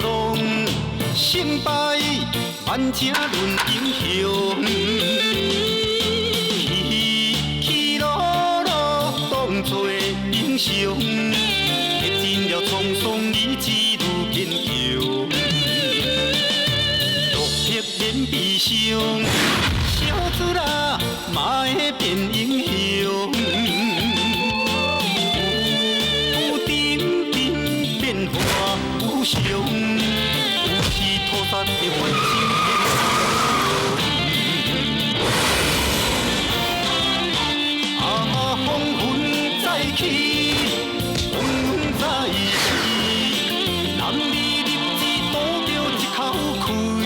浪，成敗万正论英雄。起起落落當作英雄，歷盡了滄桑，意志愈堅強。落魄免悲傷，小子啦嘛會變英雄。有點點變化無常，有時土煞會翻身變啊，風雲再起，風雲再起，男兒立志賭著一口氣。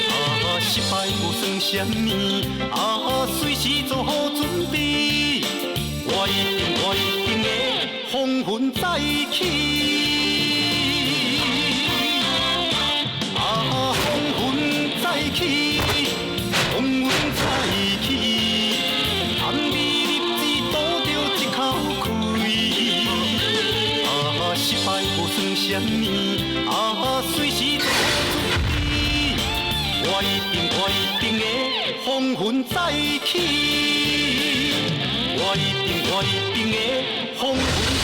啊，失敗無算啥物，啊，隨時做好準備。我一定，我一定會風雲再起。啊，風雲再起，風雲再起，男兒立志賭著一口氣。啊，失敗無算啥物，啊，隨時做好準備。我一定，我一定會風雲再起。我一定，我一定會風雲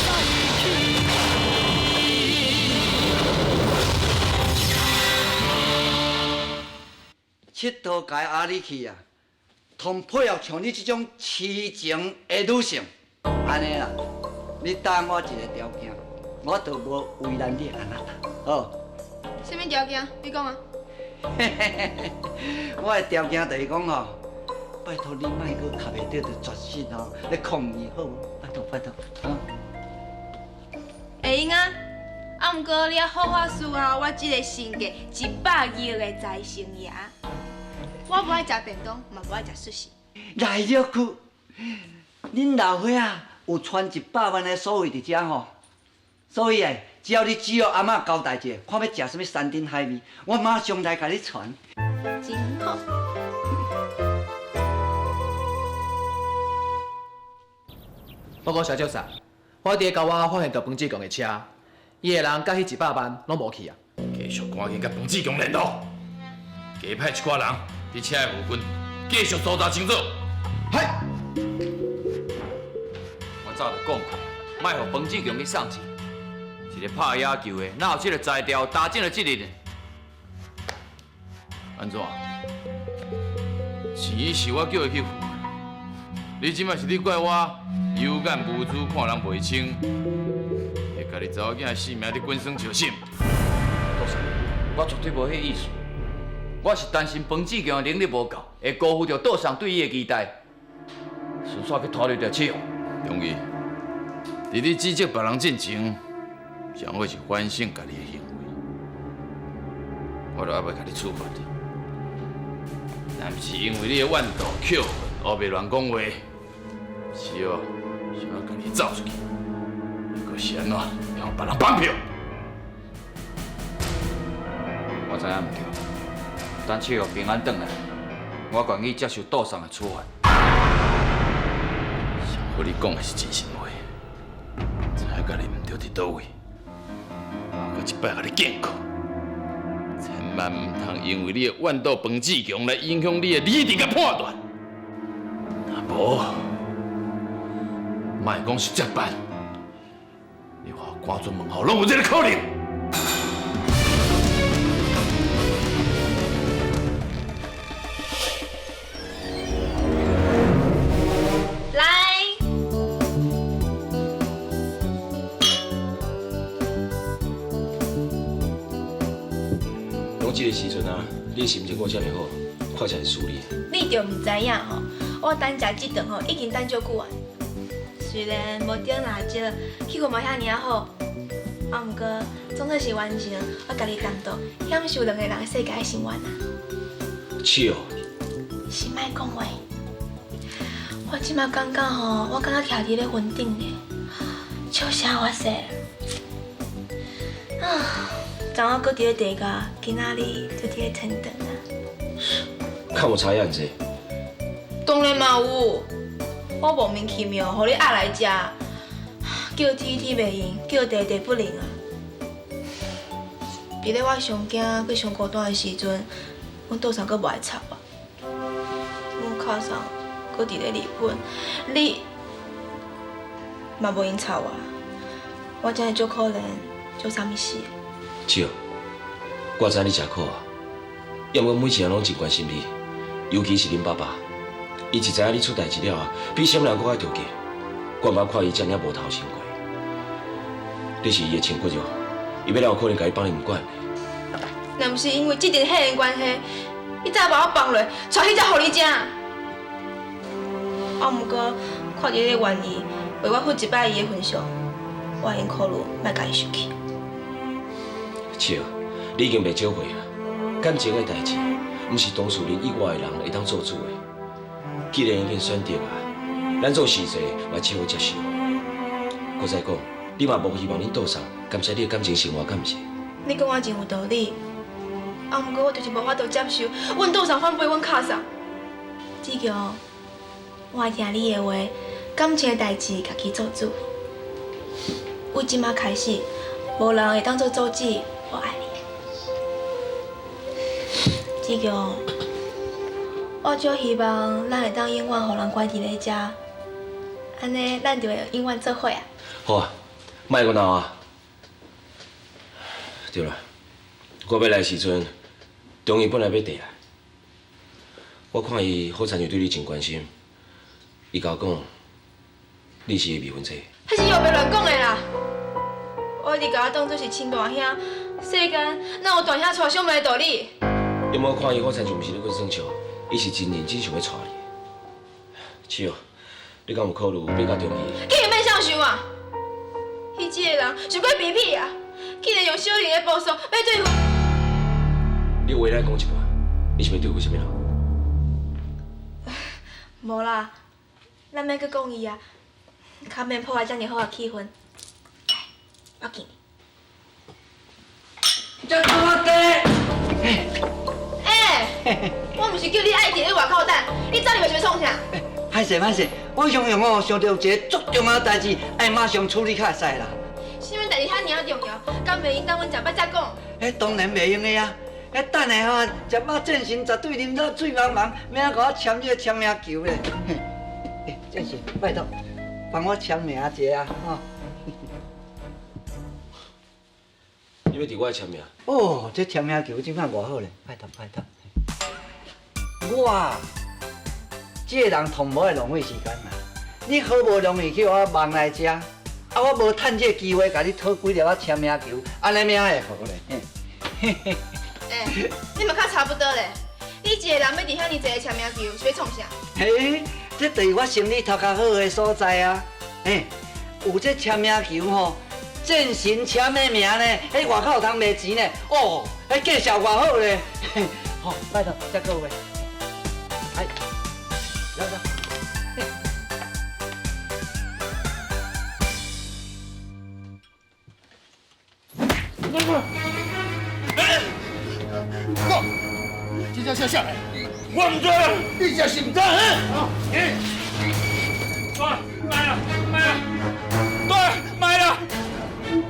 再起。佚佗共阿你去啊，通配合像你這種痴情的女性，按呢啦，你答應我一个條件，我就無為難你阿那達，好。啥物條件？你講啊。我的條件就是講吼，拜託你莫閣磕袂著就絕食吼，咧抗議好無？拜託拜託，啊。會用啊，啊，毋過你愛好好思考我這个身價100億的財神爺。我無愛食便當，嘛無愛食素食。來了去，恁老伙仔有存100萬的所謂佇遮吼，所以欸，只要你只要阿嬤交代一下，看欲食啥物山珍海味，我馬上來共你傳。真好。報告小少爺，我佇咧郊外發現著彭志強的車，伊的人佮彼100萬攏無去啊。繼續趕緊佮彭志強聯絡，加派一寡人佇車的附近繼續搜查清楚。係。我早就講過，莫予彭志強去送錢。一个拍野球的，哪有這个才調、擔這个責任？按怎？錢是我叫伊去付，你這擺是咧怪我有眼無珠，看人袂清，會家己查某囝的性命咧滾耍笑心？杜生，我絕對無彼意思，我是擔心彭志強的能力無夠，會辜負著杜桑對伊的期待，順紲去拖累著七紅。忠義，佇你指責別人進前，上好是反省家己的行為。我都猶未共你處罰你，但毋是因為你的怨妒、抾恨、烏白亂講話，是哦，想欲家己走出去，閣是按怎？予別人綁票？我知影毋對，等七紅平安轉來，我願意接受杜桑的處罰。上好你講的是真心話，知影家己毋對佇佗位，我閣一擺共你警告，千萬毋通因為你的怨妒彭志強來影響你的理智佮判斷。若無，莫講是接班，你予我趕出門口攏有這个可能。來。講這个時陣啊，你心情過遮爾好，看起來是順利。你就毋知影吼，我等食這頓吼已經等足久啊。雖然無點蠟燭，氣氛無遐爾好，啊，毋過總算是完成我家己單獨享受兩个人世界的心願啊。是哦。是莫講話，我這馬感覺吼，我敢若徛佇咧雲頂呢，笑聲偌濟。啊，昨昏閣佇咧地窖，今仔日就佇咧天堂啊。敢有差遐濟？當然嘛有，我莫名其妙予你壓來遮，叫天天袂應，叫地地不靈啊！伫咧我上惊、阁上孤单的时阵，阮倒送阁无爱插我。阮敲送阁伫咧日本，你嘛无闲插我，我真是足可怜，足啥物死的。笑，我知你食苦啊，犹过每一个人拢真关心你，尤其是恁爸爸，伊一知影你出代志了后，比啥物人阁较著急。我毋捌看伊遮尔无头神过。你是伊的亲骨肉，伊欲哪有可能共你放咧毋管？若毋是因为这阵血缘关系，伊早把我放落，带彼只予你食。啊，毋过看伫你愿意为我负一摆伊的份上，我会用考虑莫共伊生气。笑，你已经袂少岁啊，感情的代志，毋是当事人以外的人会当做主的。既然已经选择啊，咱做事势嘛只好接受。阁再讲，你嘛无希望恁倒送感谢你的感情生活，敢毋是？你讲我真有道理，啊，毋过我就是无法度接受，阮倒送反背阮敲送。志强，我会听你的话，感情的代志家己做主。为这马开始，无人会当做阻止我爱你。志强，我足希望咱会当永远予人关伫咧遮，按呢咱就会永远做伙啊。好啊，莫阁闹啊。对啦，我欲来的时阵，中医本来欲缀来，我看伊好亲像对你真关心，伊共我讲，你是伊未婚妻。彼是又白乱讲的啦！我一直共我当作是亲大兄，世间哪有大兄娶小妹的道理？有无看伊好亲像毋是咧阁耍笑，伊是真认真想欲娶你。笑，你敢有考虑欲佮中医？竟然欲啥想啊！彼这个人伤过卑鄙啊！竟然用小玲的步数欲对付。你话咱讲一半，你是欲对付啥物人？无啦，咱免阁讲伊啊，较免破坏遮尔好的气氛。来，我敬你。这大地。欸，我毋是叫你爱伫咧外口等，你走入来是欲创啥？歹势歹势，我常常哦想到一个足重要的代志，爱马上处理较会使啦。啥物代志遐尔仔重要？敢袂用等阮食饱才讲？彼当然袂用的啊！彼等下吼，食饱战神绝对啉到醉茫茫，欲按怎共我签这个签名球咧？欸，战神，拜托，帮我签名一下啊！吼。你欲伫我签名？哦，这签名球这摆偌好咧，拜托拜托。我这个人从无爱浪费时间啦。你好无容易去予我望来遮，啊，我无趁这个机会共你讨几粒仔签名球，按呢命会好咧。欸，你嘛较差不多咧。你一个人欲伫遐尔济个签名球，是欲创啥？嘿，这就是我生理头较好的所在啊！嘿，有这签名球吼，战神签的名呢，彼外口有通卖钱呢。哦，彼价数偌好咧。好，拜托，再各位。哎，来来。讲，这只啥啥的？我毋知啦，你这是毋知？嘿，来，卖啦，卖啦，对，卖啦！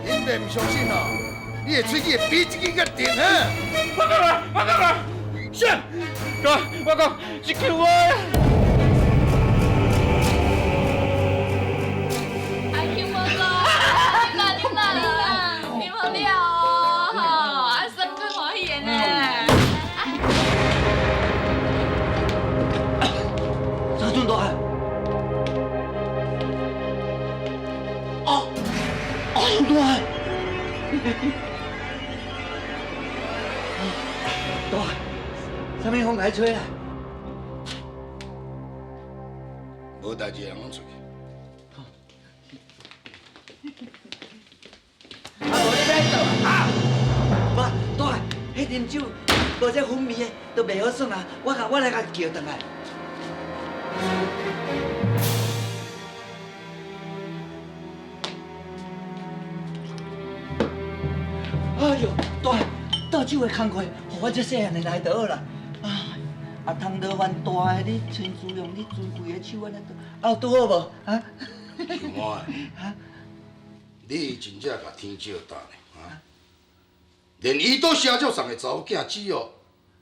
恁爸毋相信哦，你的喙齿会比这支较长哈？我讲啦，我讲啦，啥？哥，我讲是救我的。哎，听无讲，你啦你啦，听无了哦，吼，啊，孙较欢喜的呢。啥阵大汉？哦，哦，大汉，大汉，啥物风来吹啊？无代志，人拢出去。啊，无你欲倒啊？无，大汉，彼啉酒无这粉味的，都袂好耍啊！我共我来共叫转来。哎呦，大汉，倒酒的工课，予我这细汉的来就好啦。啊，汤老番大的，你亲自用你尊贵的手按呢倒，啊，拄好无？啊？小猫啊，你真正共天照担呢？啊？连伊都写照送的查某囝只玉，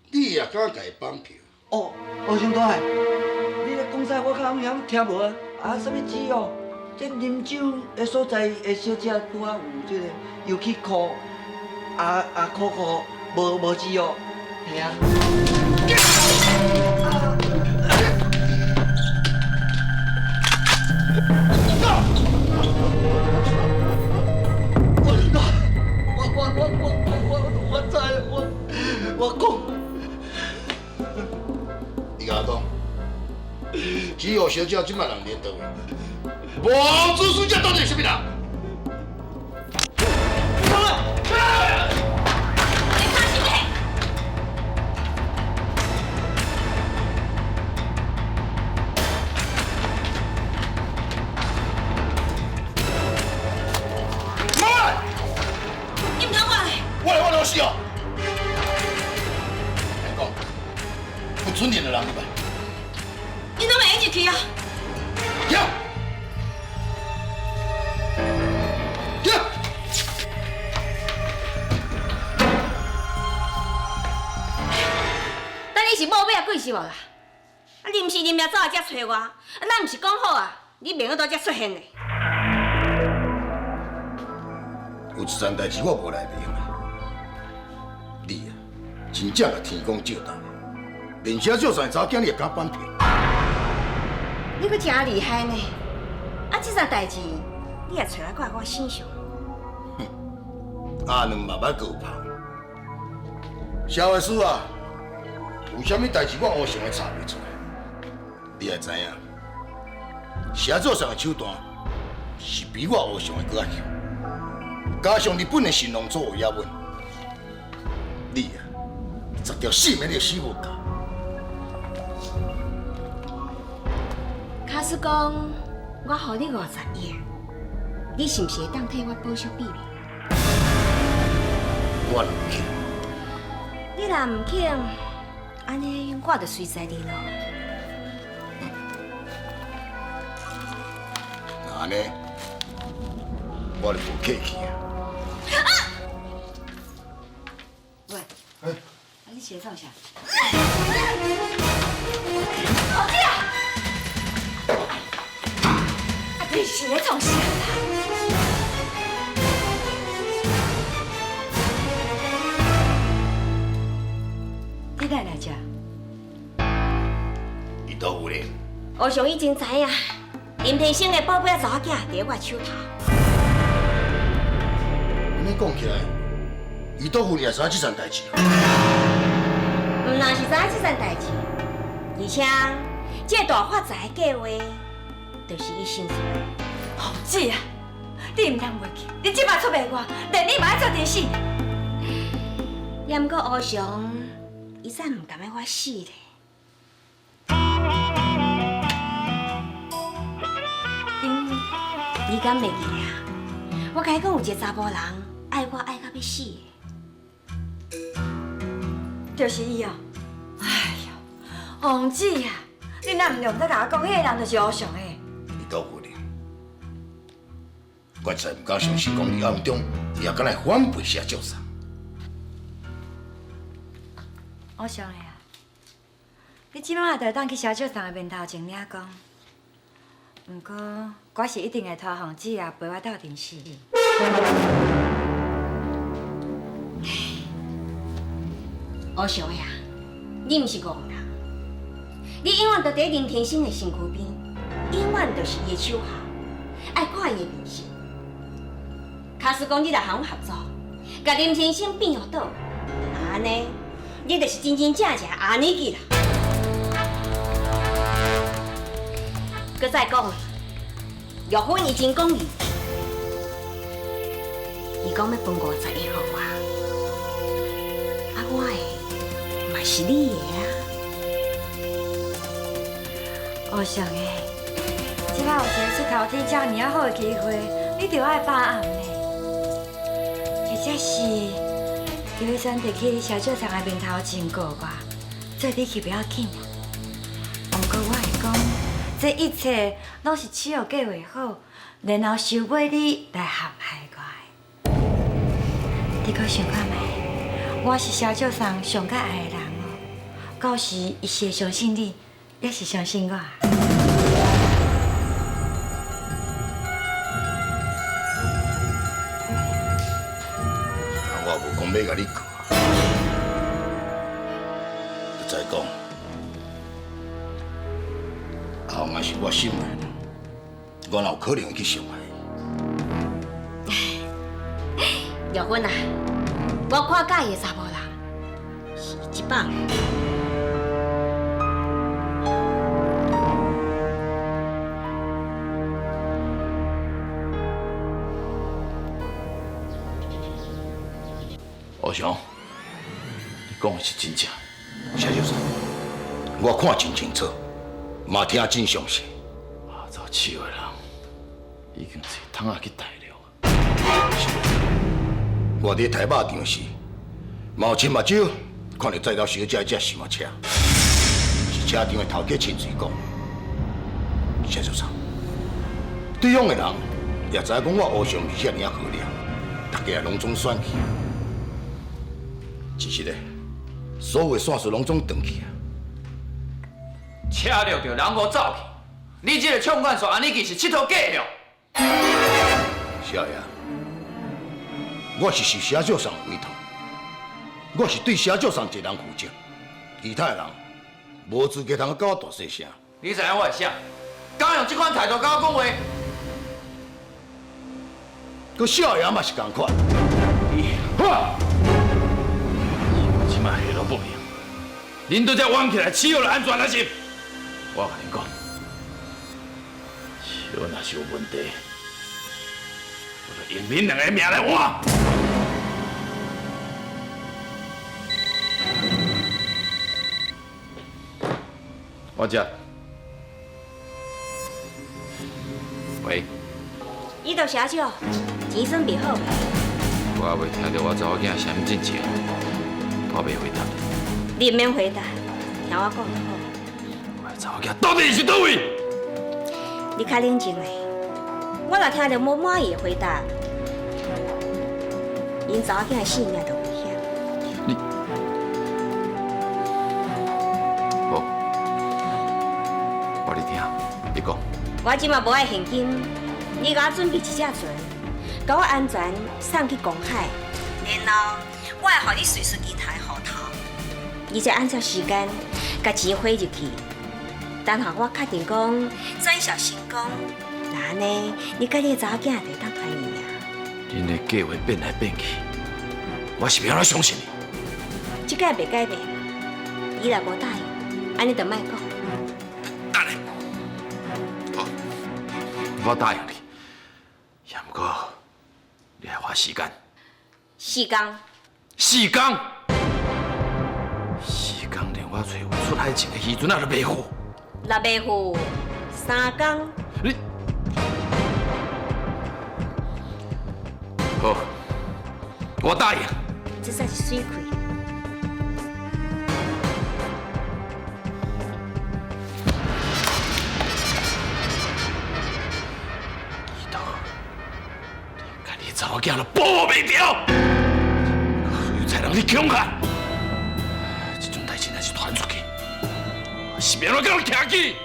你也敢共伊绑票？哦，吴上大，你咧讲啥？我较晓听无啊？啊，啥物只玉？这啉酒的所在的小姐拄仔有这个油漆裤，啊啊裤裤无无只玉，嘿啊。我知，我讲。你共我讲，只玉小姐这摆人伫佗位？无子孙这到底是啥物人？你看啥物？妈！你毋通我来！我来，我来死哦！来讲，不准你的人入来。你拢袂用入去啊！停！停！等你是某尾仔鬼是无啦？啊，你毋是林夜走来遮揣我，啊，咱毋是讲好啊？你袂用伫遮出现的。有一件代志我无来袂用的，你啊，真正共天公借胆，连写照相的查某囝你也敢绑票？你阁真厉害呢！啊，这件代志你也揣来挂我身上。阿两嘛捌阁有拍。萧法师啊，有啥物代志我乌常会查袂出来？你也知影，写作上的手段是比我乌常的阁较强，加上日本的神龙组有也稳，你啊，十条性命你死无够。假使讲我予你50亿，你是毋是会当替我保守秘密？我毋肯。你若毋肯，按呢我就随在你咯。那按呢，我就无客气啊。喂，啊，你是咧创啥？凤姐啊！啊，你是咧创啥啦？你哪来遮？伊倒有咧？吴尚已经知影，林天生的宝贝仔查某囝伫我手头。按呢讲起来，伊倒有也知影这层代志。毋但是知影这层代志，而且这个大发财的计划，就是伊想出来。凤姐啊，你毋通袂记，你这摆出卖我，连你嘛爱做阵死。也毋过乌祥，伊才毋甘欲我死咧。你敢袂记得啊？我共伊讲有一个查埔人爱我爱到欲死的。就是伊哦。哎哟，凤姐啊，你若毋用再共我讲，彼个人就是乌祥的。伊倒有咧？我实在毋敢相信，讲你暗中也敢来反背谢少桑。乌祥的啊，你这摆就会当去谢少桑的面头前领功。毋过，我是一定会拖凤姐啊陪我斗阵死。乌祥的啊，你毋是戆人，你永远都伫林天生的身躯边，永远就是伊的手下，爱看伊的面色。假使讲你若和阮合作，共林天生变予倒，按呢，你就是真真正正阿尼基啦。阁再讲，玉芬伊真讲义气，伊讲欲分50亿予我，啊，我的嘛是你的啊。乌祥的，这摆有一个出头天遮尔仔好的机会，你著爱把握呢。或者是你欲选择去谢少藏的面头前告我，做你去不要紧啦。毋过我会讲，这一切拢是七号计划好，然后收买你来陷害我的。你阁想看觅？我是萧少桑上較愛的人哦。到時伊是會相信你，抑是相信我？我無講欲共你告，再講，阿紅也是我心愛的，我哪有可能會去傷害伊？玉芬啊，我看佮意的查某人是一百个。阿雄，你讲的是真正？谢先生，我看真清楚，嘛听真详细。啊，走手的人已经坐桶仔去大陆。是，我伫刣肉场时，嘛有亲目睭看著载了小姐这什么车，是车场的头家亲嘴讲。谢先生，对方的人也知影讲我乌相毋是遐尔仔好掠，大家也拢总选去。其实咧，所有的线索拢总断去啊！车掠著人无走去，你这个唱管所按呢去是𨑨迌假了。少爷，我是受谢少桑委托，我是对谢少桑一个人负责，其他的人无资格通佮我大细声。你知影我是啥？敢用这款态度佮我讲话？佮少爷嘛是仝款。你，这马下落不明，恁都遮冤起来，岂有安全啊是？我共恁讲，小若是有问题，我就用恁两个命来换。我接。喂。伊到社少，钱算袂好。我还未听著我查某囝啥物进前，我袂回答你。你毋免回答，听我讲就好。我查某囝到底是佗位？你较冷静下，我若听著无满意的回答，𪜶查某囝的性命就危险。你，好，我咧听，你讲。我这马无爱现金，你共我准备一只船，共我安全送去公海，然后我会予你随随其他的户头，你再按照时间共钱汇入去。等下我确定讲转销成功，那按呢，你佮你的查某囝就会当团圆啊。恁的计划变来变去，我是欲按怎相信你？这摆袂改变，你若无答应，按呢就莫讲。等下，好，我答应你，也毋过你爱花时间。四工。四工。四工连我揣有出海前的渔船仔都袂赴。若袂赴，三工。你好，我答应。这算是水亏。伊都，连家己查某囝都保护袂著，有才人去恐吓，这种代志若是传出去，我是欲按怎共人徛起？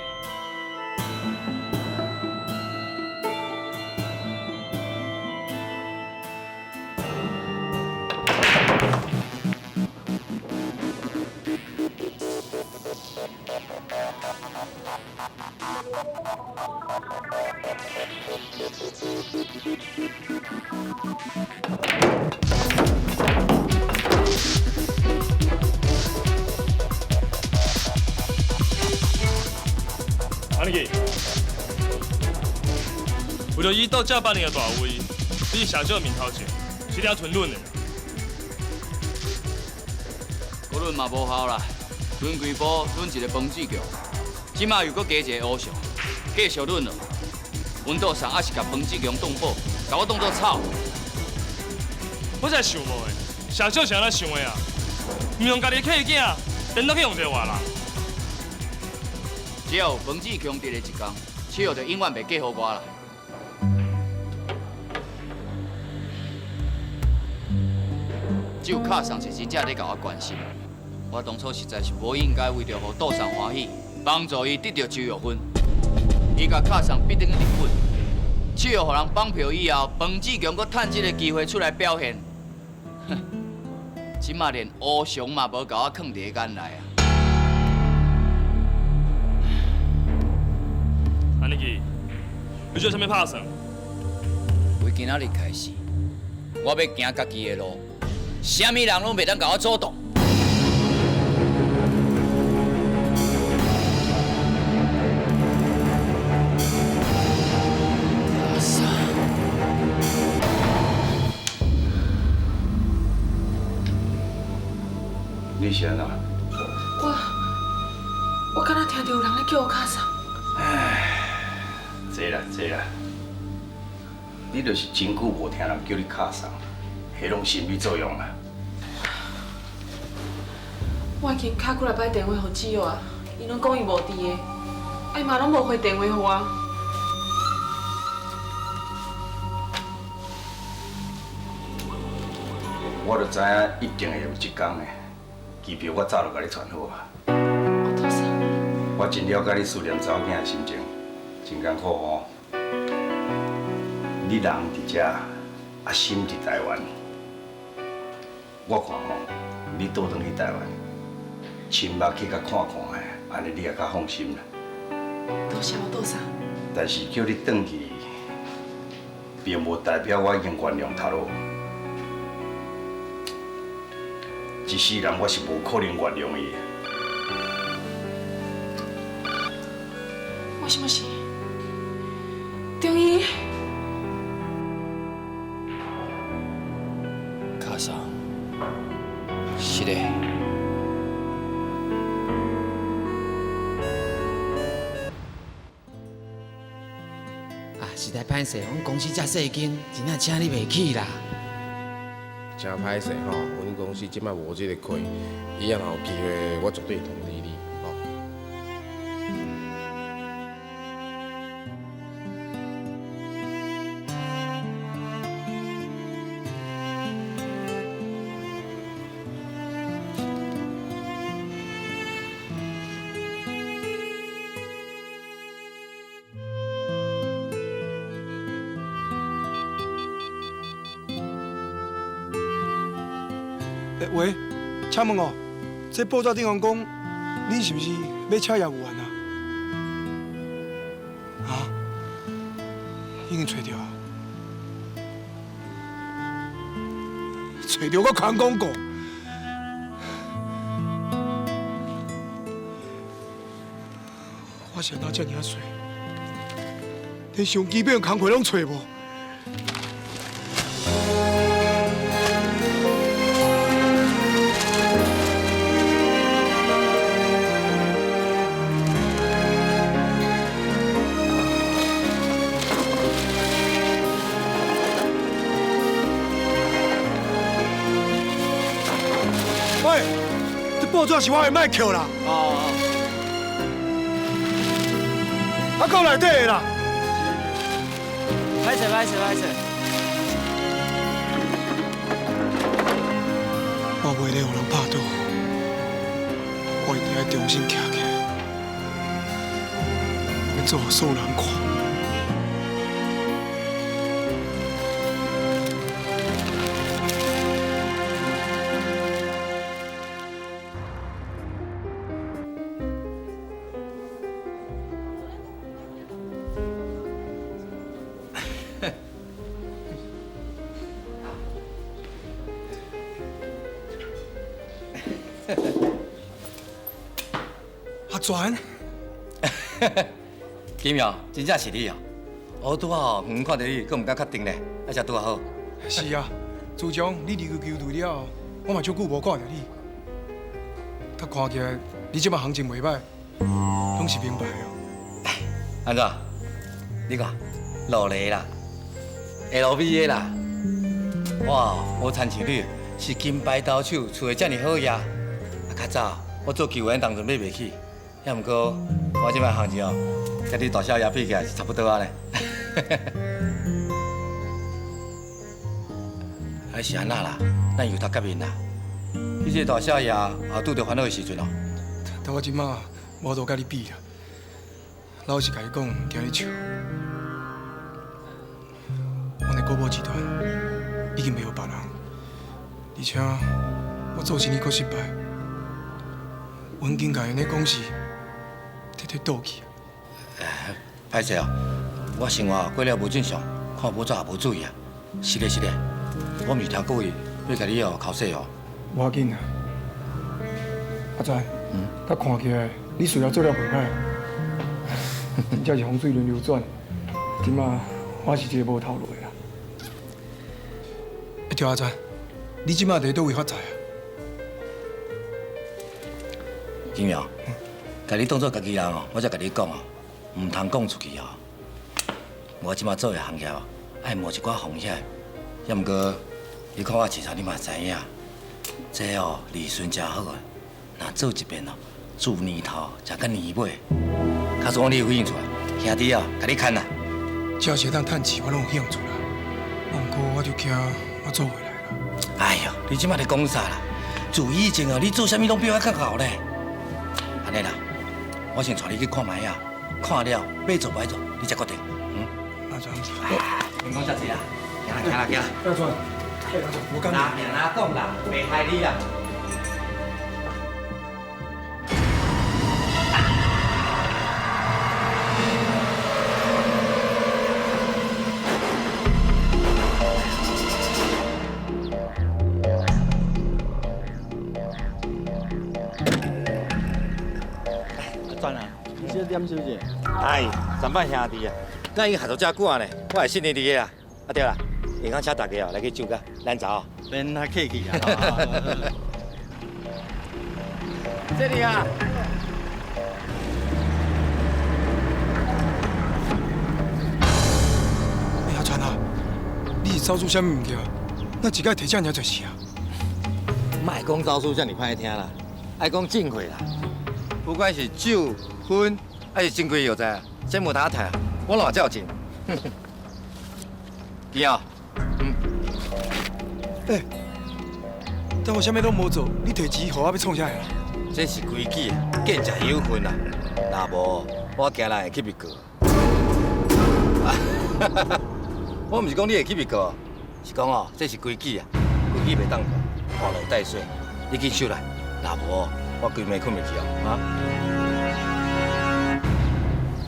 兄弟，为著伊到这百年的大位，你社长面头前是了吞忍的。阁忍嘛无效啦，忍几步，忍一个彭志强，这马又阁加一个乌相，继续忍落。阮道上还是共彭志强当宝，共我当做草。我才想无的，社长是按怎想的啊？毋用家己的契囝，颠倒去用这外人。只要有彭志强伫的一天，七号就永远袂嫁予我啦。只有卡桑是真正咧共我关心。我当初实在是无应该为著予杜桑欢喜，帮助伊得著周玉芬。伊共卡桑逼转去日本，七月予人绑票以后，彭志强阁趁这个机会出来表现。哼，这马连乌熊嘛无共我囥伫眼内啊！安尼去，你做啥物拍算？为今仔日开始，我欲行家己的路，啥物人拢袂当共我阻挡。你是按怎？我敢若听著有人咧叫我卡桑。这啦这啦，你就是真久无听人叫你卡桑，彼拢心理作用啦。我已经敲几若摆电话予志友啊，伊拢讲伊无伫个，啊伊嘛拢无回电话予我。我就知影一定会有这天的，机票我早就共你传好啊。我真了解你思念查某囝的心情，真艰苦哦。你人伫遮，啊心伫台湾。我看吼，你倒转去台湾，亲目去共看看的，按呢你也较放心啦。多谢我杜桑。但是叫你转去，并无代表我已经原谅头路。一世人我是无可能原谅伊的。我什么事？中医。卡桑，是的。啊，实在歹势，阮公司遮细间，真正请你袂起啦。真歹势吼，阮公司这摆无这个客，以后若有机会，我绝对会通知你，吼。欸，喂，请问哦，这报纸顶方讲，恁是毋是欲请业务员啊？啊？已经揣著啊？揣著阁空广告。我是按怎遮尔仔衰？连上基本的工课拢揣无。喂，这报纸是我的，莫扣啦。哦。啊，够内底的啦。歹势，歹势，歹势。我袂咧予人拍倒，我一定爱重新徛起来，我欲做予所有人看。阿全，金耀，真正是你哦！我拄仔远看著你，阁毋敢确定咧，啊，才拄仔好。是啊，自从你离开球队了后，我嘛足久无看著你。但看起来你这摆行情袂䆀，拢是名牌哦。按怎？你看，劳力啦，LV 的啦，哇，无亲像你是金牌投手，厝的遮尔好额。啊，较早我做球员当阵买袂起，也毋过我这摆行情哦，佮你大少爷比起来是差不多仔咧。哎，是按怎啦？咱由头结面啦。你这个大少爷也拄著烦恼的时阵哦。但我这马无法度佮你比啦。老实共你讲，惊你笑。阮的国宝集团已经袂予别人，而且我做生意阁失败，阮经家的公司彻底倒去。歹势哦，我生活过了无正常，看报纸也无注意啊。是咧是咧，我毋是听故意欲共你哦剾洗哦。无要紧啊，阿川，他看起来你事业做了袂歹，真正是风水轮流转。这马我是一个无头路的啦。欸，对阿川，你这马伫佗位发财啊？金阳，共你当做家己人哦，我才共你讲哦，毋通讲出去哦。我这马做的行业爱冒一寡风险，也毋过你看我市场，你嘛知影，这哦利润诚好啊。若做一遍哦，自年头食到年尾。假使讲你有兴趣，兄弟哦，共你牵啦。只要是会当趁钱，我拢有兴趣啦。毋过我就惊我做袂来啦。哎哟，你这马咧讲啥啦？自以前哦，你做啥物拢比我较𠢕咧。按呢啦，我先带你去看觅啊，看了欲做欲做，你才决定。嗯。阿川，免讲遮济啦，行啦行啦行啦。阿川，阿川，我讲。拿拿讲啦，袂害你啦。阿转啊，你小点小姐？哎，上摆兄弟啊，咱已经合作遮久啊呢，我会信任你的啊。啊对啦，下昏请大家哦来去酒家，咱走哦。免遐客气啊。这里啊。欸，阿川啊，你是走出啥物物件？哪一摆提遮尔济钱啊？莫讲走出遮尔歹听啦，爱讲正会啦。不管是酒、薰，还是珍贵药材啊，这无通趁，我拢嘛照进。见哦，欸，但我啥物拢无做，你提钱予我欲创啥啦？这是规矩，见食有份啊。若无，我惊人会去被告。我毋是讲你会去被告，是讲哦，这是规矩啊，规矩袂当破，拖落带水。你去手来，若无，我规暝困袂去哦。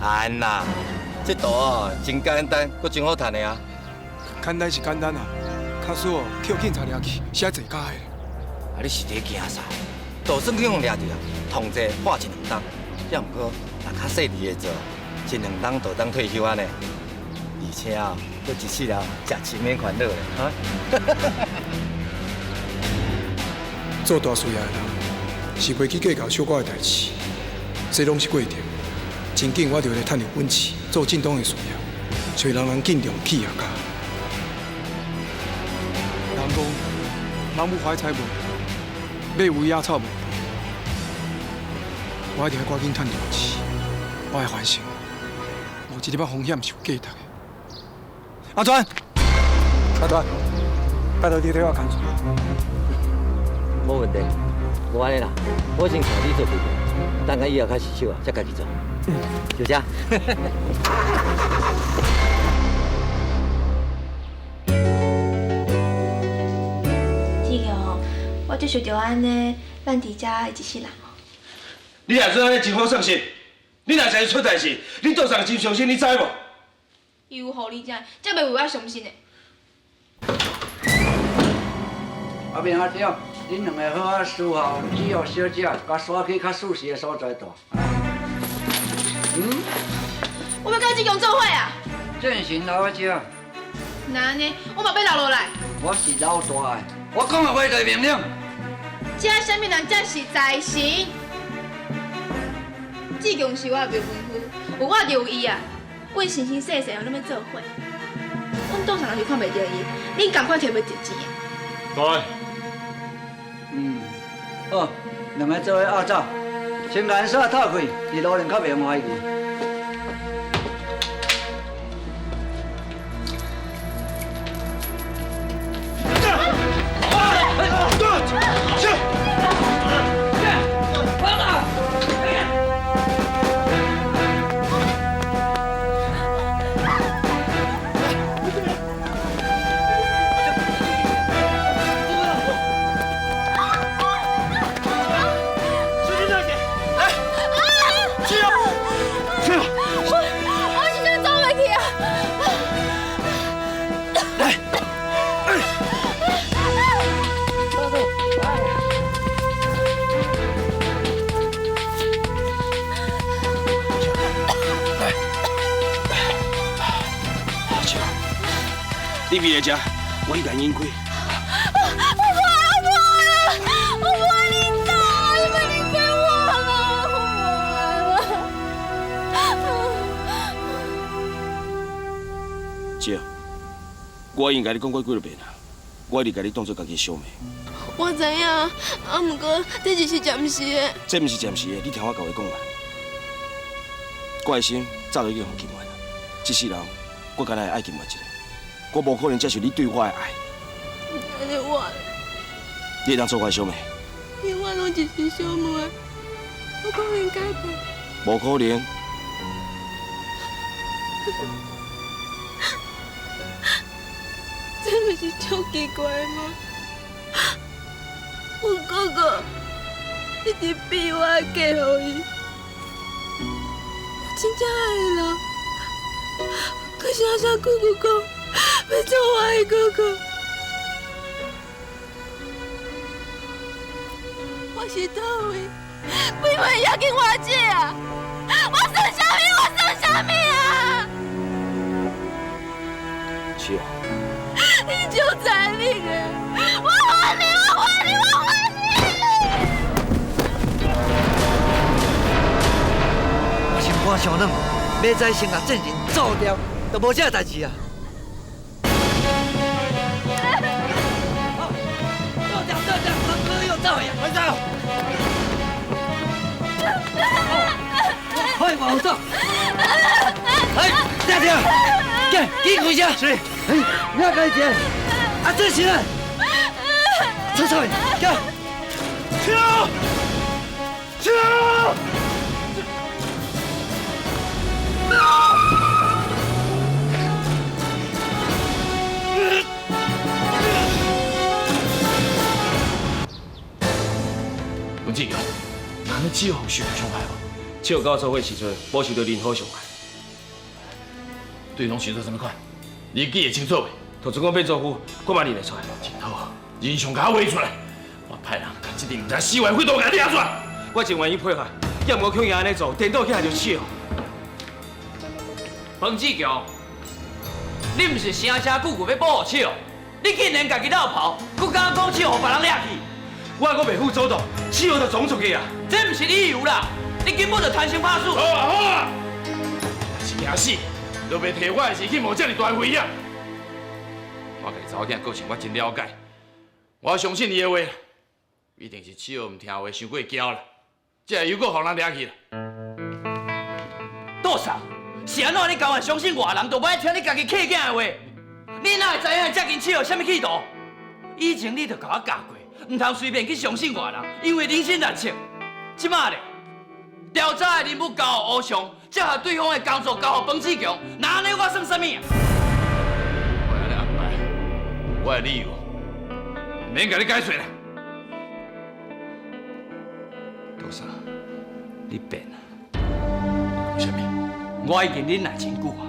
啊？安啦，这图哦真简单，阁真好趁的啊。简单是简单啊，假使哦去予警察掠去，是爱坐监的。啊，你是伫惊啥？就算去予掠著啊，同济判一两冬，也毋过若较细腻的做，一两冬就当退休按呢。而且啊，阁一世人食钱免烦恼咧，哈。做大事业的人是袂去计较小可的代志，这拢是过程。真紧我就会趁著本钱，做正当的事业，找人人敬重企业家。人讲，人无怀才无，马无野草无肥。我一定要赶紧趁大钱，我会反省，无一粒仔风险是有价值的。阿川，阿川，拜托你替我牵出。无问题，无按呢啦，我先带你做规划，等下以后较顺手啊，才家己做。就这。志强，我就想著按呢，咱伫遮一世人哦。你若做按呢真好算势，你若是出代志，你桌上真伤心，你知无？伊有予你这，才袂为我伤心的。阿明阿长，恁两个好好伺候子玉小姐，共徙去较舒适的所在住。嗯？我欲佮志强做伙啊！正神留伫遮。那按呢，我嘛欲留落来。我是老大的，我讲的话就是命令。这啥物人才是财神？志强是我的未婚夫，有我就有伊啊。阮生生世世拢欲做伙。阮桌上若是看袂著伊，恁仝款提袂著钱啊？对。嗯，好，两个做伙拗走，先共𪜶锁透气，伫路上较袂用怀疑。你伫遮，我去共引开。我无爱，我无爱，我无爱你走，你莫离开我啦，我无爱啦。姐，我已经共你讲过几落遍啊，我一直共你当做家己的小妹。我知影，啊，毋过这只是暂时的。这毋是暂时的，你听我共话讲完。我的心早就已经予金元啊，这世人我敢若会爱金元一个，我无可能接受你对我的爱。按呢我，你会当做我的小妹？永远拢只是小妹，无可能改变。无可能。这毋是足奇怪吗？阮哥哥一直逼我嫁予伊，我真正爱的人，可是阿声句句讲欲做我的哥哥，我是佗位，比我也紧偌济啊！我算啥物？我算啥物啊？是啊。你就在你的，我还你，我还你，我还你！我心肝伤软，明仔先共证人做掉，就无这代志啊！做掉，做掉，哥又走呀！快走！快往走！哎，停停，紧，紧开车！是。哎，你要开车？啊，这是咧，出出去，走！跳！跳！文志强，那你只有受伤害无？笑到做伙时阵，无受到任何伤害。对方受到啥物款？你记会清楚袂？就算讲变做夫，我嘛认会出来。真好，人相共我画出来，我派人共这阵毋知死活匪徒共掠出来。我真愿意配合，也毋过强伊按呢做，颠倒起来就笑。彭志强，你毋是声声句句欲保护笑，你竟然家己落跑，阁敢讲笑予别人掠去？我阁袂负祖宗，笑就总出去啊！这毋是理由啦，你根本就贪生怕死。好啊好啊，是惊死，都袂提我的事去冒这么大危险。我家己查某囝个性我真了解，我相信伊的话，一定是笑毋听话，伤过娇啦，这下又阁予人掠去啦。杜嫂，是按怎你甘愿相信外人，就无爱听你家己契囝的话？你哪会知影这间笑有啥物企图？以前你就共我教过，毋通随便去相信外人，因为人心难测。这马咧，调查的任务交予乌相，才予对方的工作交予彭志强，那按呢我算啥物啊？我按呢安排，我的理由，免共你解释啦。杜嫂，你变啊！讲啥物？我已经忍耐真久啊！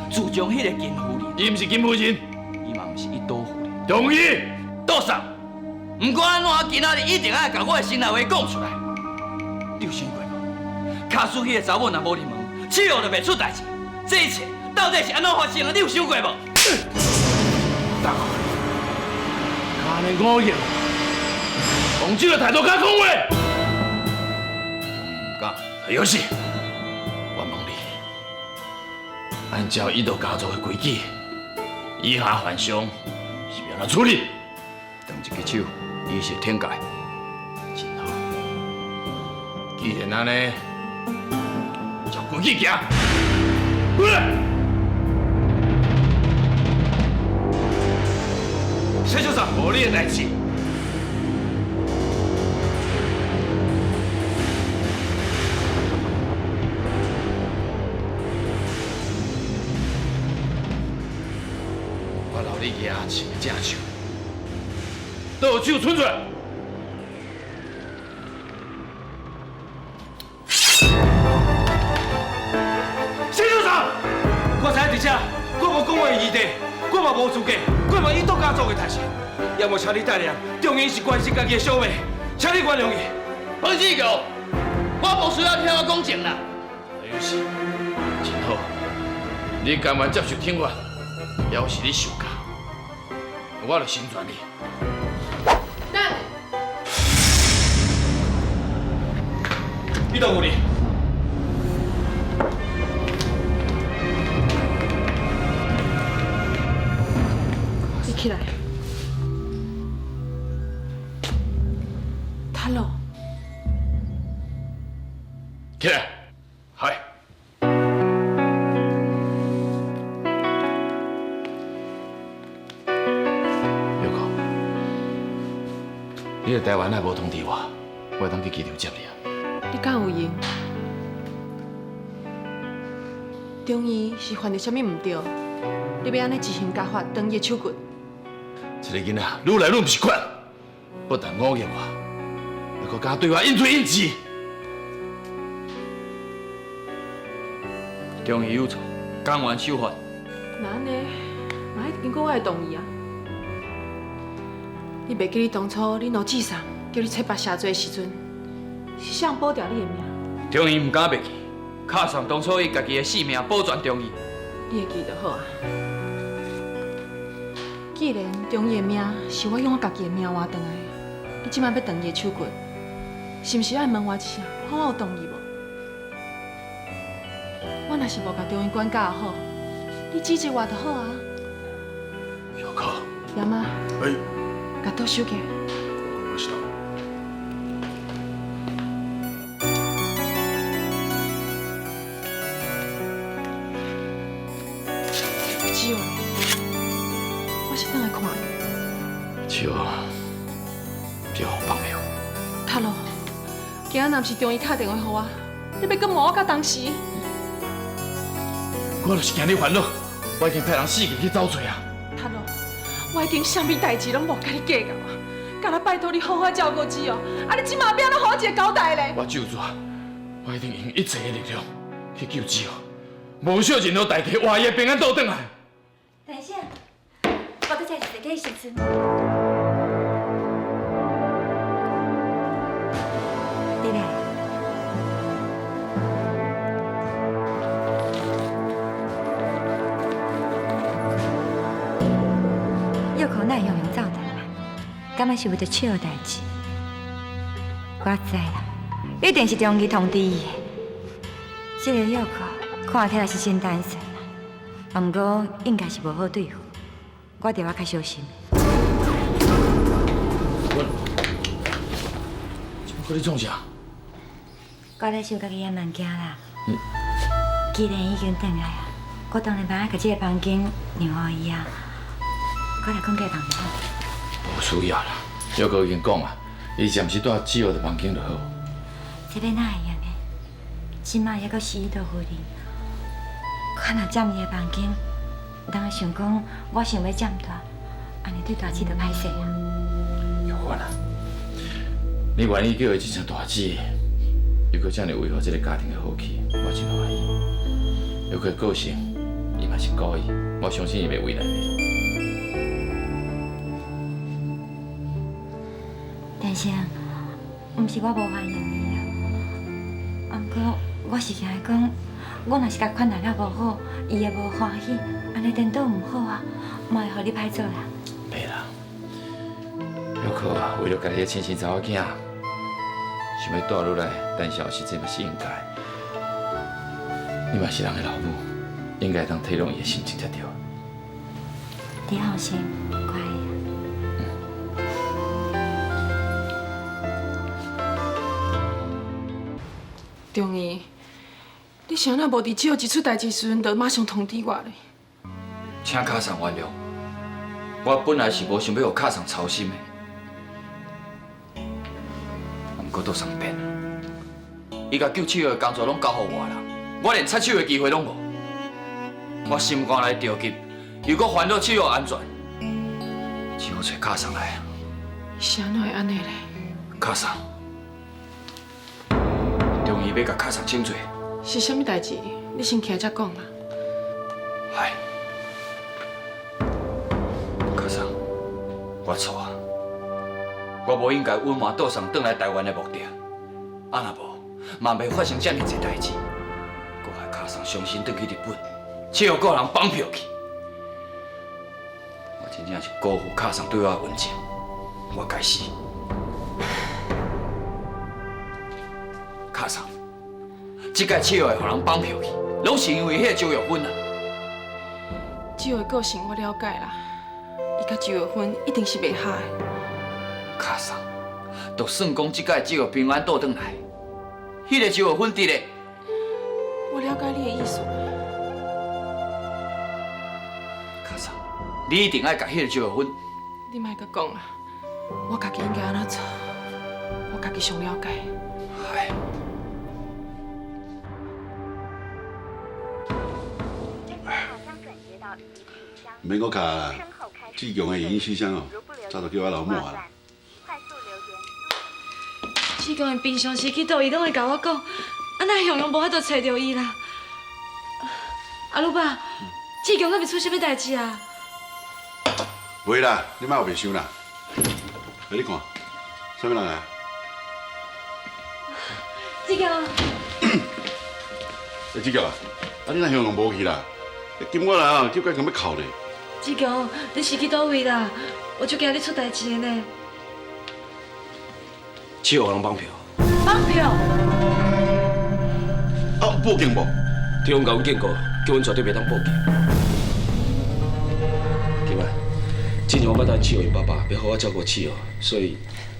自从彼个金夫人，伊毋是金夫人，伊嘛毋是一刀夫人。同意。杜嫂，毋管按怎，我今仔日一定爱共我的心内话讲出来。你有想过无？卡斯彼个查某若无入门，笑就袂出代志。这一切到底是按怎发生的？你有想过无？大哥，敢按呢五亿，用这个态度共我讲话，毋敢。有事，我问你，按照伊道家族的规矩，以下犯上是欲按怎处理？断一支手，以示惩戒。真好，既然按呢，照规矩行。过来。谢先生，无你的代志。我留你举穿个正手，倒手伸出来。谢先生，我知影伫遮，我无讲话余地，我嘛无资格，我嘛伊独家做的代志，也无请你带领，重要是关心家己的小妹，请你原谅伊。彭志强，我无需要听我讲情啦。有事，真好，你甘愿接受惩罚，表示你受教。我就成全你。等，你倒有哩？你起来。塔洛，起来，嗨。玉可，你来台湾也无通知我，我会当去机场接你啊。你敢有闲？中医是犯著啥物毋对？你欲按呢执行家法断伊的手骨？这个囡仔愈来愈毋是款，不但侮辱我，还阁敢对我阴嘴阴舌。中医有错，甘愿受罚。若按呢，嘛爱经过我的同意啊。你袂记你当初恁老姊送叫你切腹谢罪的时阵，是谁保掉你的命？中医毋敢袂记，卡桑当初以家己的性命保全中医。你会记就好啊。既然中医的命是我用我家己的命换转来，你这摆欲断伊的手骨，是毋是爱问我一声，看我有同意无？我若是无共中医管教好，你指责我就好啊。玉可，爷妈，哎，共刀收起来。我知道。子伟，我是转来看你。手，别予放了。塔洛，今仔若毋是中医敲电话予我，你欲阁骂我到当时？我就是惊你烦恼，我已经派人四界去走揣啊。塔洛，我已经啥物代志拢无共你计较啊，干焦拜托你好好照顾子哦。啊，你这马欲按怎予我一个交代咧？我咒诅，我一定用一切的力量去救子哦，无惜任何代价，活伊平安倒转来。等一下，我阁再一个时阵。你来。玉可哪会雄雄走转来？敢若是为著笑的代志？我知啦，一定是中医通知伊的。这个玉可看起来是真单纯啊，毋过应该是无好对付，我著爱较小心。我，这摆阁咧创啥？我咧收家己的物件啦。既然已经转来啊，我当然嘛爱共这个房间让予伊啊。我来讲过房就好。无需要啦，玉可已经讲啊，伊暂时蹛子豪的房间就好。这欲哪会用的？这马犹阁是伊的夫人，我若占伊的房间，人会想讲我想欲占大，按呢对大姊就歹势啊。玉芬啊，你愿意叫伊这声大姊，又阁遮尔维护这个家庭的和气，我真欢喜。玉可的个性，伊嘛是故意，我相信伊袂为难你。但是，毋是我无欢迎伊啊，毋过我是惊伊讲，我若是共款待了无好，伊会无欢喜，按呢颠倒毋好啊，嘛会予你歹做啦。袂啦，玉可为了家己的亲生查某囝，想欲蹛入来胆小实际嘛是应该。你嘛是人的老母，应该当体谅伊的心情才对。你放心，我会。中医，你是按怎无伫子豪一出代志时阵，就马上通知我咧？请卡桑原谅，我本来是无想欲予卡桑操心的，毋过倒送变，伊共救手的工作拢交予外人，我连插手的机会拢无。我心肝内着急，又阁烦恼子豪安全，只好揣卡桑来啊。是按怎会按呢咧？卡桑，中医欲共卡桑请罪。是啥物代志？你先起来才讲啦。嗨，卡桑，我错啊，我无应该隐瞒倒送转来台湾的目的，啊若无，嘛袂发生遮尔济代志，阁害卡桑伤心转去日本，笑个人绑票去。我真正是辜負卡桑對我的恩情，我該死。卡桑，這擺七號會予人綁票去，攏是因為彼个周玉芬啊。志豪的個性我了解啦，伊佮周玉芬一定是袂合的。卡桑，就算講這擺志豪平安倒轉來，彼个周玉芬佇咧。我了解你的意思。卡桑，你一定愛共彼个周玉芬。你莫閣講啊，我家己應該按怎做，我家己上了解。唉。毋免阁敲啦，志强的语音信箱哦，早就叫我老母啊。志强伊平常时去佗，伊攏會共我講，啊哪雄雄無法度揣著伊啦？阿魯爸，志強敢是出啥物代誌啊？袂啦，你莫烏白想啦。來，你看，啥物人來？志強。欸，志強啊，啊你哪雄雄無去啦？金我來啊，急甲強欲哭咧。志強，你是去佗位啦？我足驚你出代誌的呢。七號人綁票。綁票？啊，報警無？對方共阮警告，叫阮絕對袂當報警。金啊，之前我捌答應七號𪜶爸爸，欲好好照顧七號，所以。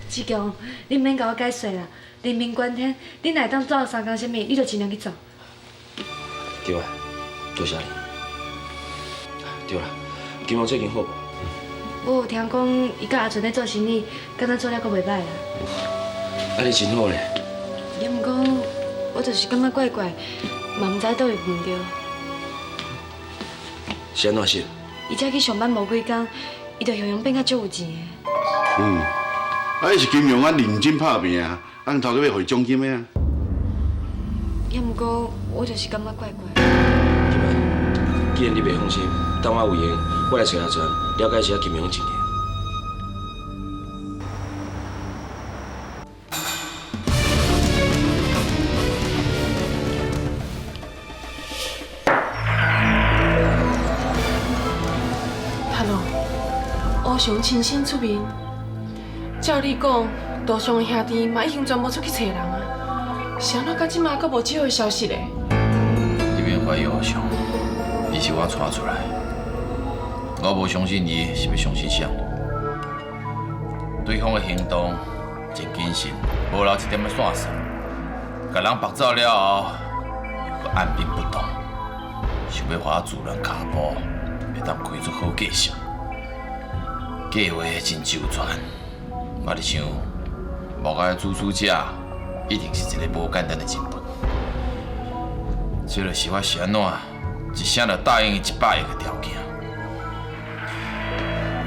志強，你毋免共我解釋啦。人命關天，你若會當做相共啥物，你就盡量去做。對啊，多謝你。對啦，金王最近好無？我有聽講，伊佮阿純咧做生意，敢若做了閣袂䆀啦。啊，你真好咧。也毋過，我就是感覺怪怪，嘛毋知佗位毋對。是按怎說？伊才去上班無幾工，伊就雄雄變甲足有錢的。嗯，啊，伊是金融啊，認真拍拚啊，啊，頭家欲予伊獎金的啊。也毋過，我就是感覺怪怪。既然你袂放心，等我有閒，我來揣阿全，了解一下金融情形。阿龙，乌雄亲身出面，照理講，道上的兄弟嘛已經全部出去揣人啊，是按怎到這馬閣無這個消息咧？你免懷疑烏雄，伊是我帶出來，我無相信伊，是欲相信誰？對方的行動真謹慎，無留一點仔線索，共人縛走了後，又閣按兵不動，想欲予我自亂跤步，會當開出好價數。計劃真周全，我佇想，幕後的主使者一定是一个無簡單的人物。這就是我是按怎一聲就答應伊100億的條件。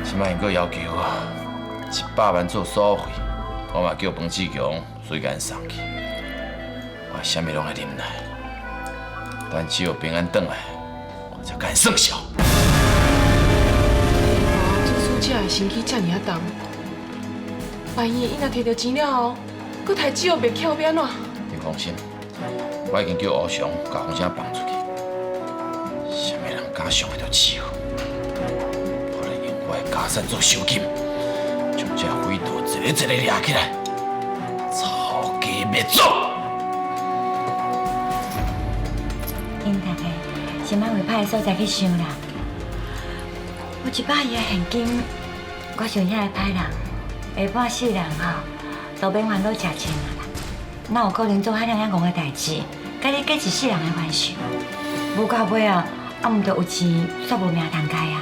這擺𪜶閣要求100萬做所費，我嘛叫彭志強隨共送去。我啥物攏會忍耐，但只要平安轉來，我才敢算數。主使者的身軀遮爾仔重，萬一伊若摕著錢了後，閣刣只有袂巧，欲按怎？你放心，我已經叫吳雄共風聲放出去，啥物人敢傷害著七號，我來用我的家產做賞金，將這匪徒一个一个掠起來，抄家滅族。𪜶逐个先莫為歹的所在去想啦。有100億的現金，我想遐个歹人下半世人吼，都免煩惱食穿啊啦。哪有可能做遐爾仔戇的代誌，共你過一世人的冤仇？無到尾啊，啊毋著有錢，煞無命通開啊！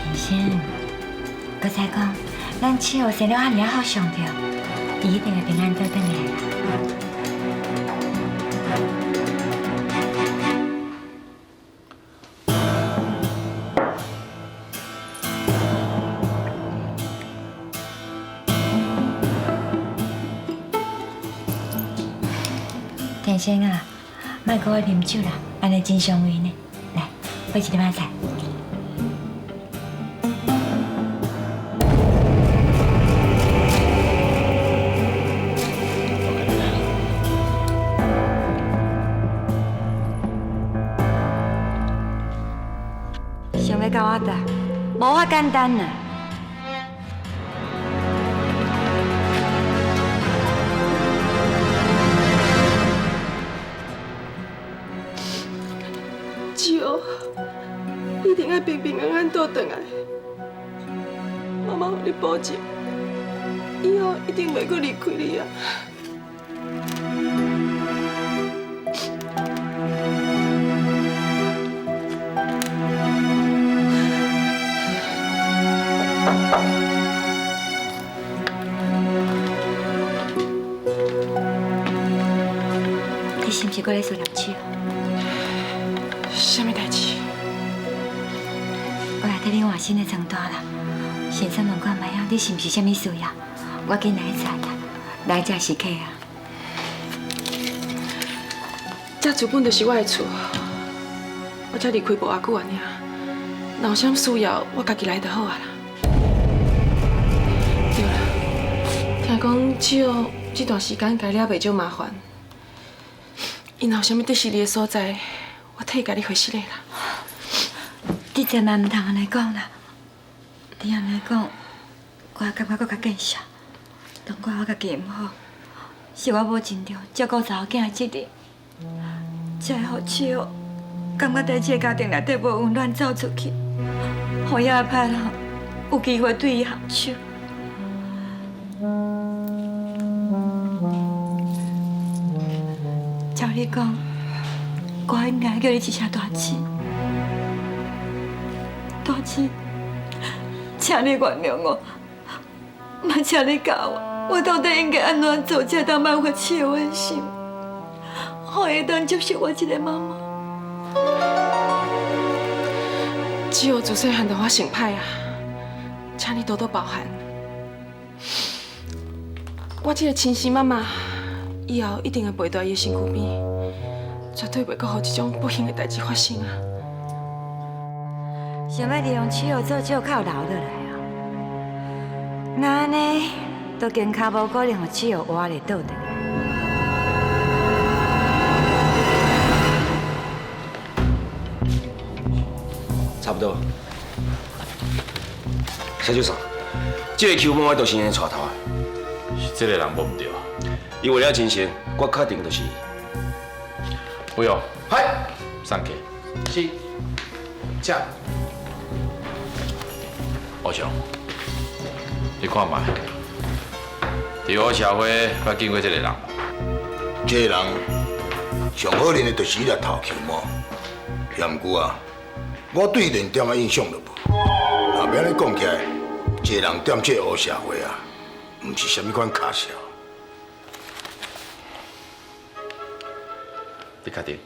天生，閣再講，咱七號生了遐爾仔好上著，伊一定會平安倒轉來啦。天生啊，莫阁愛啉酒啦，按呢真傷胃呢。來，配一點仔菜。想欲到我搭，无遐简单啊！子豪，一定爱平平安安倒转来。妈妈予你保证，以后一定袂阁离开你啊！你是毋是阁咧思念手？啥物代志？我来替你换新的床单啦。先生问看觅啊，你是毋是啥物需要？我紧来载啦，来这是客啊。这厝本就是我的厝，我才离开无偌久尔，若有啥物需要，我家己来就好啊啦。对啦，听讲子豪这段时间家了袂少麻烦，伊若有啥物得失你的所在，我替伊共你回失的啦。你千万毋通按呢讲啦！你按呢讲，我感觉阁较见笑。当怪我家己毋好，是我无尽着照顾查某囝的责任，才会予子豪感觉伫这个家庭内底无温暖，走出去，予遐个歹人有机会对伊下手。照你讲，我应该叫你一声大姊，大姊，请你原谅我，嘛请你教我，我到底应该按怎做才当挽回子豪的心，予伊会当接受我这个妈妈。子豪自细汉就我上歹啊，请你多多包涵。我这个亲生妈妈，以后一定会陪在伊的身躯边，绝对袂阁予这种不幸的代志发生啊！想欲利用子豪做借口留落来啊？那按呢，都更较无可能予子豪活咧倒转来。差不多。谢先生，这个球魔就是𪜶带头的。是这个人无毋对啊。伊为了真实，我确定就是伊。不用，嗨，送客。是，请。阿雄，你看觅，伫我社会捌见过这个人无？这个人上好认的就是彼粒头球毛，也毋过啊，我对伊连点仔印象都无。若欲按呢讲起来，这个人踮这个黑社会啊，毋是啥物款卡数。你确定？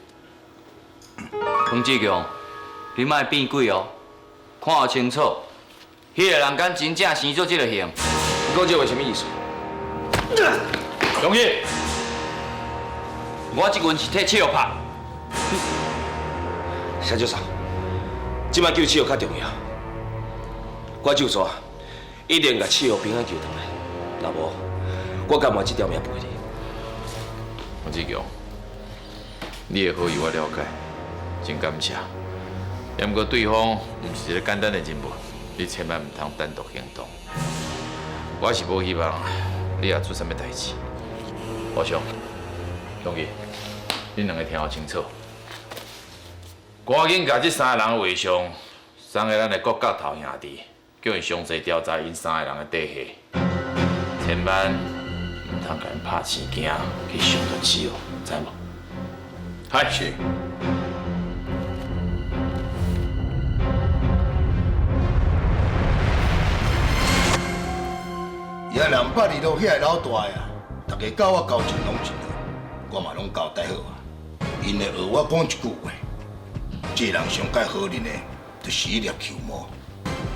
彭志强，你莫变鬼哦，看清楚，彼个人敢真正生做这个形？你讲这话啥物意思？容易，我这阵是替笑拍。谢少嫂，这摆救七号较重要。我就说，一定共七号平安救转来。若无，我甘愿这条命赔你。黄志强，你的好意我了解，真感谢。也毋过对方毋是一个简单的人物，你千万毋通单独行动。我是无希望你也出啥物代志。阿雄，同意，恁两个听好清楚。赶紧共这三个人的画像送去咱的国角头兄弟，叫𪜶详细调查𪜶三个人的底细。千万毋通共𪜶拍生惊去伤著子哦，知无？嗨，是。伊遐202路遐个老大的啊，逐家佮我交情拢真好，我嘛拢交代好啊。𪜶会学我讲一句话，这个人上盖好认的，就是彼粒球毛。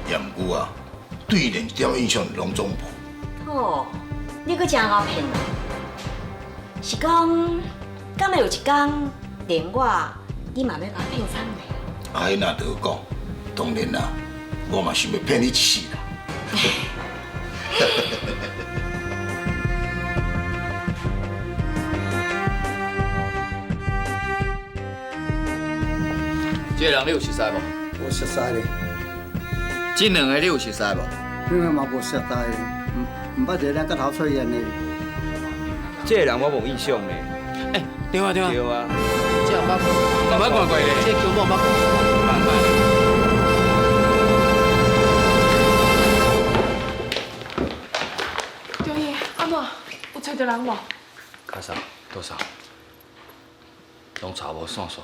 也毋过啊，对伊连一点印象拢总无。哦，你阁真𠢕骗哦！是讲，敢会有一天，连我，你嘛欲共我骗惨咧？啊，彼若著讲，当然啦，我嘛想欲骗你一世啦。这个人你有熟似无？我熟似咧，这這兩个你有熟似無？這個嘛無熟似，毋捌一個咱甲頭出現的。這个人我無印象呢。欸，對啊對啊。對啊。這毋捌，毋捌看過咧。這球我毋捌看過。中醫，按怎？有揣著人無？卡嫂，多少？攏查無線索。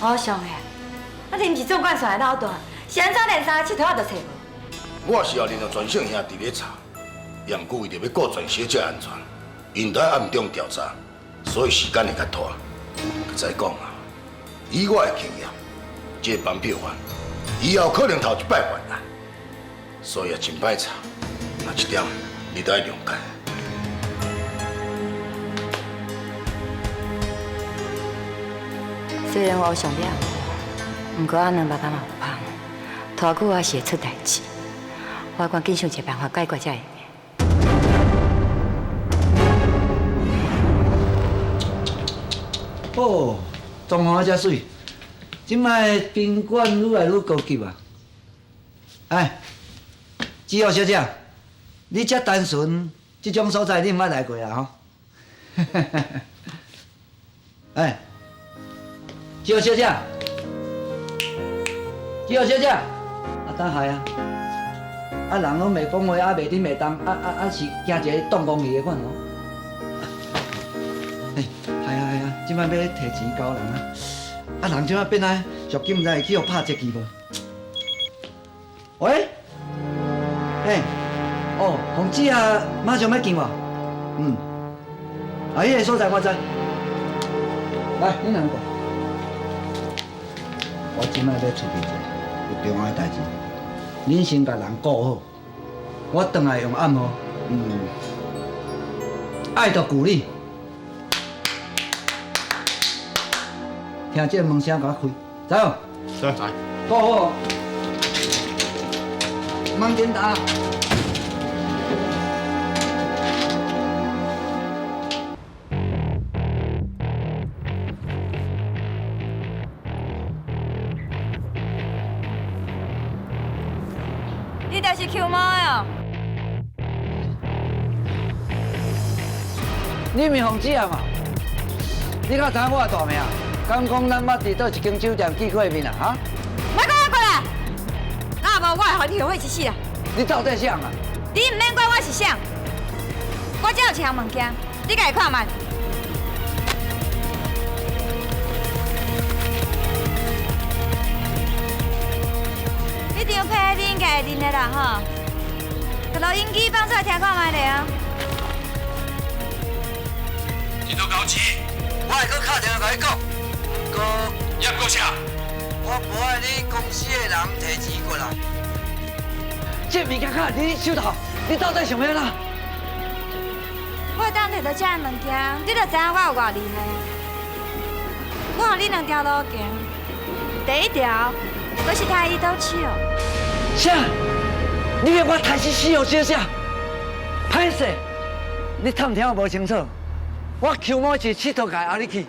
我想的，啊，你毋是总管线的老大，是按怎连三个𨑨迌仔都揣无？我是也联络全省兄弟咧查，也毋过为著欲顾全小姐安全，𪜶都爱暗中调查，所以时间会较拖。再讲啊，以我的经验，这个绑票犯以后可能头一摆犯案，所以也真歹查。那这点你都爱谅解。虽然我有上了，毋过我两目仔嘛有芳，拖久还是会出代志。我赶紧想一个办法解决才会。哦，装潢遮媠，这摆宾馆愈来愈高级啊！哎，子豪小姐，你遮单纯，这种所在你毋捌来过啊？吼！哎，子豪小姐，子豪小姐，啊等下啊！啊人攏袂讲话，啊袂振袂动，是惊一个挡公去的款哦。哎，系啊系啊，这摆欲提钱交人啊！啊人这摆变啊，赎金毋知会去予拍折去无？喂，哎，哦，洪子啊，马上欲见我。嗯，啊，彼个所在我知。来，恁两个，我这摆欲出去一个有重要的代志，恁先共人顾好，我转来用暗号。嗯，爱著鼓励。听这个门声，共我开，知无？知。顾好，门紧打。你就是 Q 猫的哦？你毋是凤姊啊嘛？你敢知影我的大名？敢讲咱捌伫佗一间酒店见过面啊？哈？莫讲我过来，若无我会予你后悔一世啦。你到底啥人啊？你毋免管我是啥，我这有一项物件，你家己看觅。这张批你应该会认的啦吼，共录音机放出来听看觅咧啊。这都高级，我会阁敲电话共你讲。毋过，也毋过啥？我无爱你公司的人提钱过来。这物件卡伫你手头，你到底想欲按怎？我会当提到这个物件，你就知影我有偌厉害。我予你两条路行，第一条，我是刣伊倒手。啥？你欲我刣死死哦，小姐？歹势，你探听我无清楚。我邱某是佚佗界阿你去，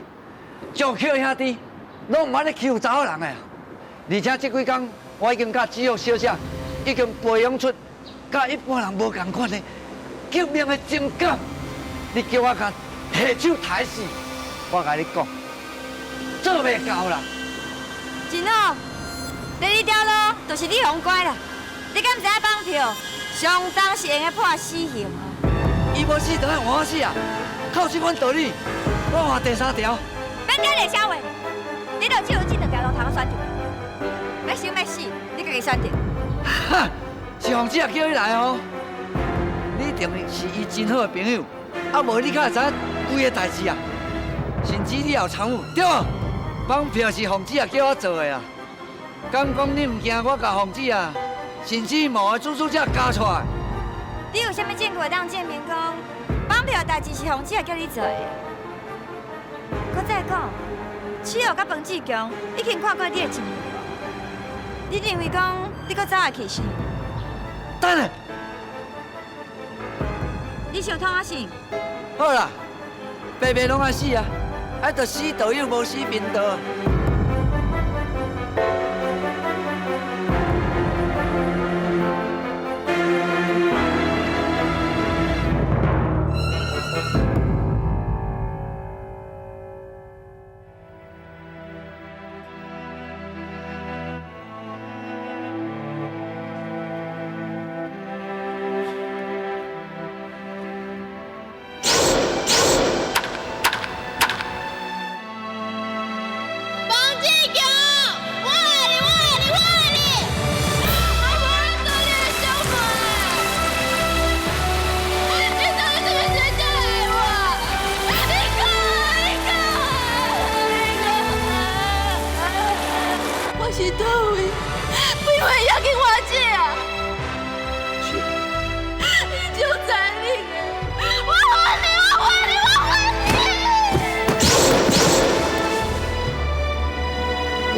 上捡兄弟，拢毋捌咧欺负查某人的。而且这几工，我已经佮子玉小姐已经培养出佮一般人无仝款的革命的情感。你叫我共下手刣死，我共你讲，做袂到啦。真好，第二条路就是你予拐啦。你敢毋知影绑票上重是用来判死刑？伊无死，就爱换我死啊！靠这款道理，我换第三条。免讲练啥话，你就只有这两条路通选择。欲生欲死，你家己选择。哈，是凤姊仔叫你来哦，你一定是伊真好的朋友，啊无你敢会知影规个代志啊？甚至你也有参与，对无？绑票是凤姊仔叫我做的啊，敢讲你毋惊我共凤姊仔，甚至某个主主者交出来？你有啥物证据会当证明讲绑票的代志是凤姊仔叫你做的？阁再讲，七号佮彭志强已经看过你的一面，你认为讲你阁走会去是？等下，你想创我死？好啦，白白拢爱死啊，啊，就死道友無死貧道。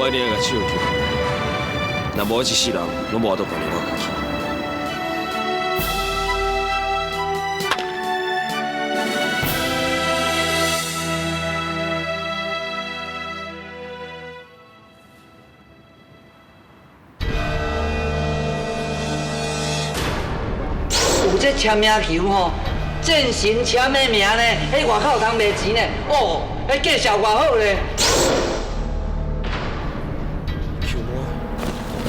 我一定爱共手救，若无我这世人拢无法度原谅我家己。有这签名球吼，战神签的名呢，彼外口有通卖钱呢，哦，彼价数偌好咧。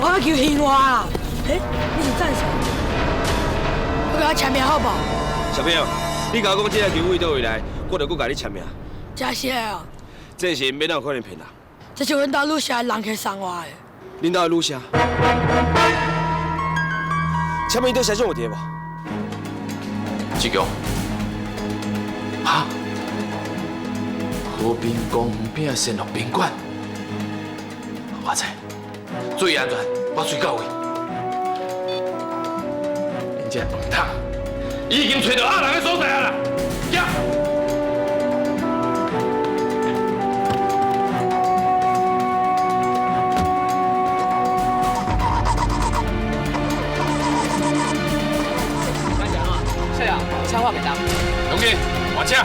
我要求还我啦！欸，你是战神，我共我签名好无？小朋友，你共我讲这个球位佗位来，我就阁共你签名。真实的哦。战神欲哪有可能骗人？这是阮兜女婿的人客送我的。恁兜的女婿？签名对社长有伫无？志强，哈？和平公园边的仙乐宾馆，我知。注意安全，我随到位。恁这饭桶已经揣到阿人的所在啊啦！行。小杨，车我袂当。龙记，换车。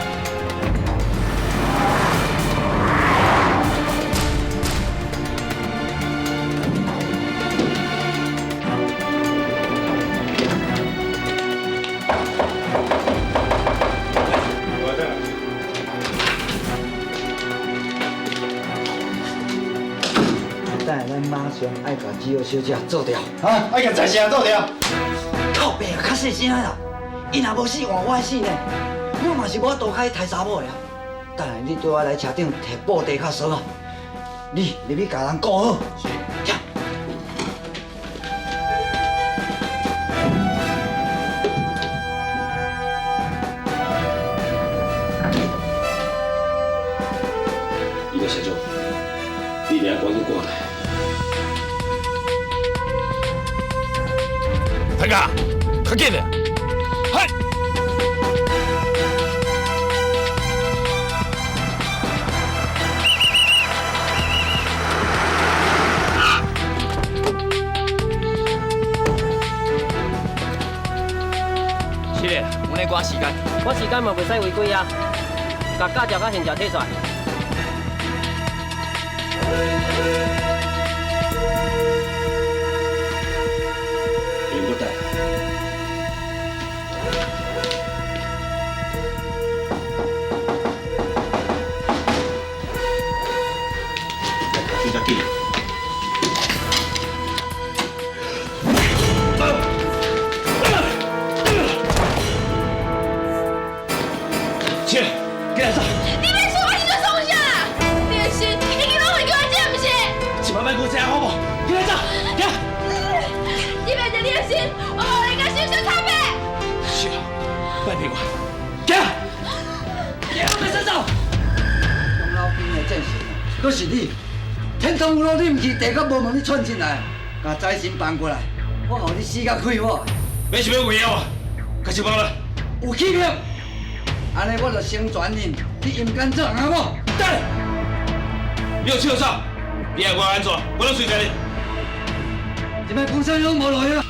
马上爱共只小姐做掉，啊！爱共财神做掉。靠北啊，较细声啦！伊若无死，换我死呢。我嘛是无法度开刣查某的啊。等下你对我来车顶提布袋较爽啊。你入去共人顾好。是。伊个社长，你一定赶紧过来。大哥，较紧点！嘿！是的，阮咧赶时间。我时间嘛袂使违规啊！共驾照佮现照提出来。阁是你，天堂有路你毋去，地阁无门你窜进来，共财神放过来，我予你死甲快活。你是欲为了我？开始放了。有欺骗，按呢我就成全你，你阴间做翁仔某。等，你有笑啥？你爱我按怎，我拢随在你。这摆讲啥拢无路用。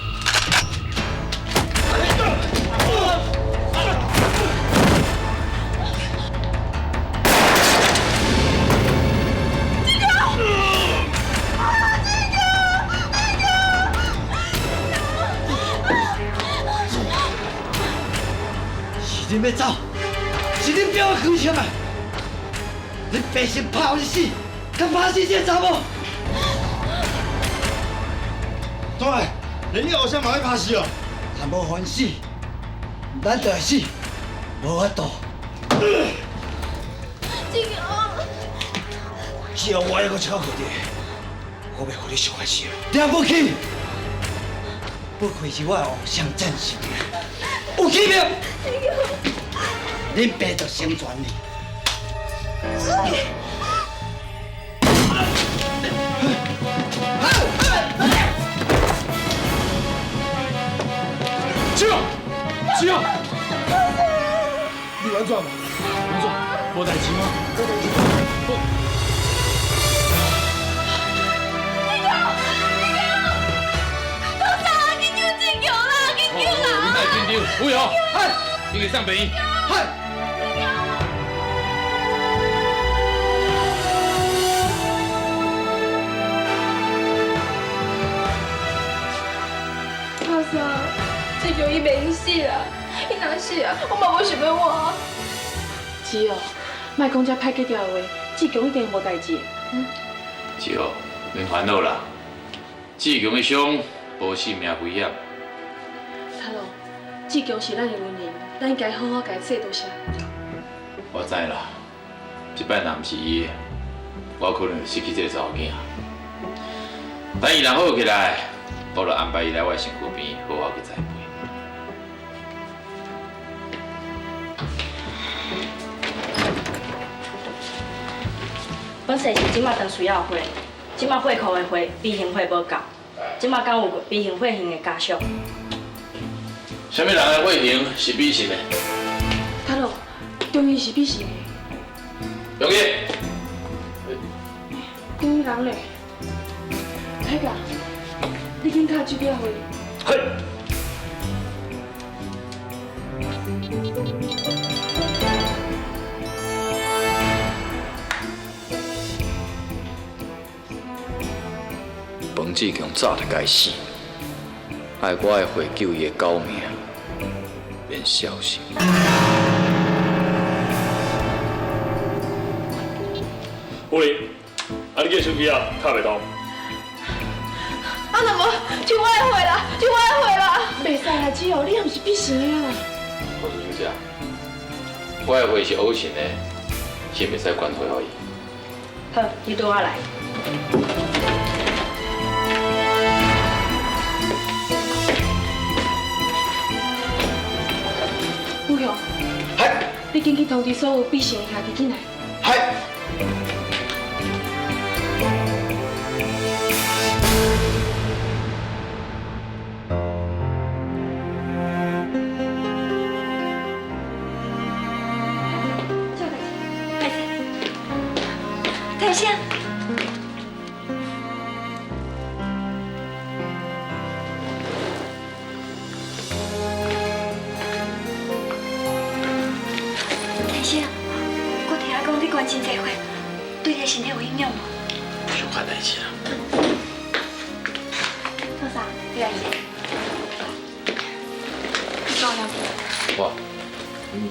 是恁欲走，是恁逼我开枪啊！恁爸先拍予你死，敢拍死这个查某？大，连你后生嘛欲拍死哦？若无还死，咱就会死，无法度。志强，只要我还阁超过你，我袂予你伤害死。了不起，不愧是我的偶像战士，有气魄。恁爸就成全你。志勇，志勇，你有按怎无？按怎？无代志吗？无代志。多少啊！紧救志强啦！紧救啦！你莫紧张，吴勇，你去送病院。嗨。阿嫂，志强伊袂用死啦，伊若死啊，我嘛无想欲活。志勇，莫讲这歹格调的话，志强一定无代志。嗯。志勇，免烦恼啦，志强的伤无性命危险。头路，志强是咱的恩人，咱应该好好共伊说多谢。我知啦，这摆若毋是伊，我可能失去这个查某囝。等伊若好起来，我就安排伊来我身躯边，好好去栽培。本身是这马当需要血，这马血库的血 B 型血无够，这马敢有 B 型血型的家属？啥物人的血型是 B 型的？头路，中医是 B 型的。中医。中医人咧？大哥，你紧敲手表回。嘿。彭志强早就该死，害我的血救伊的狗命，免孝心。喂，啊你这手机啊，敲袂动。啊，若无就我的血啦，就我的血啦。袂使啦，志勇，你也毋是 B 型的啊。护士小姐，我的血是 O 型的，是袂使捐血予伊。好，你拄我来。武雄，你紧去通知所有 B 型的兄弟进来。天生，天生，我听讲你捐真济血，对你的身体有影响无？小可代志啦。多谢，你来吃。你讲了我，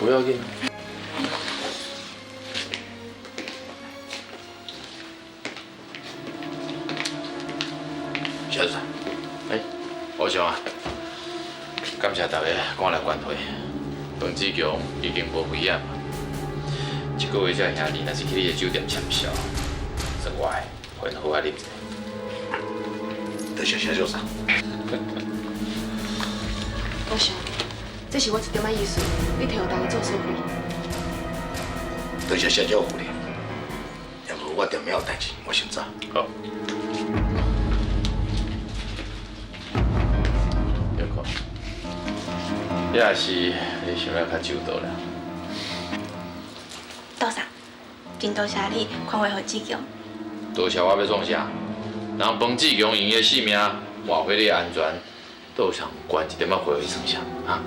不要紧。小子，哎，吴雄啊，感谢大家赶来关怀。彭志强已经无危险啊，这个月这兄弟若是去你的酒店签销，算我的，还好啊啉者。多谢谢小三。吴雄，这是我一点仔意思，你摕予大家做小费。多谢谢小夫人，也无我店有代志，我先走。好。你也是，你想得较周到啦。多谢，真多谢你宽慰予志强。多谢我欲创啥？人彭志强用伊的性命换回你的安全，都想捐一点仔血予伊算啥？啊？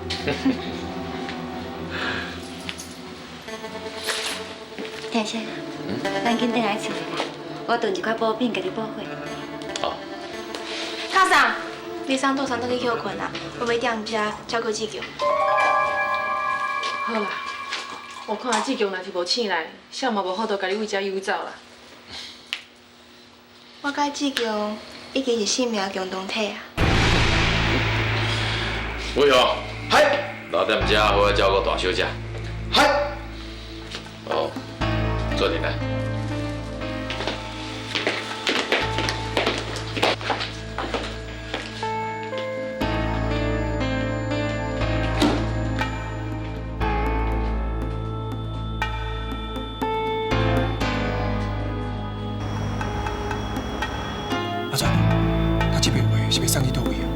天生，咱紧转来厝里啦，我炖一寡补品，家己补血。哦。卡桑，你送杜桑转去歇困啦，我欲踮遮照顾志强。好啦，我看阿志强若是无醒来，谁嘛无法度共你为遮诱走啦。我佮志强已经是性命共同体啊！伟雄，嗨，留踮遮好好照顾大小姐。嗨，哦，坐阵来。阿川，他這笔话是欲送去佗位啊？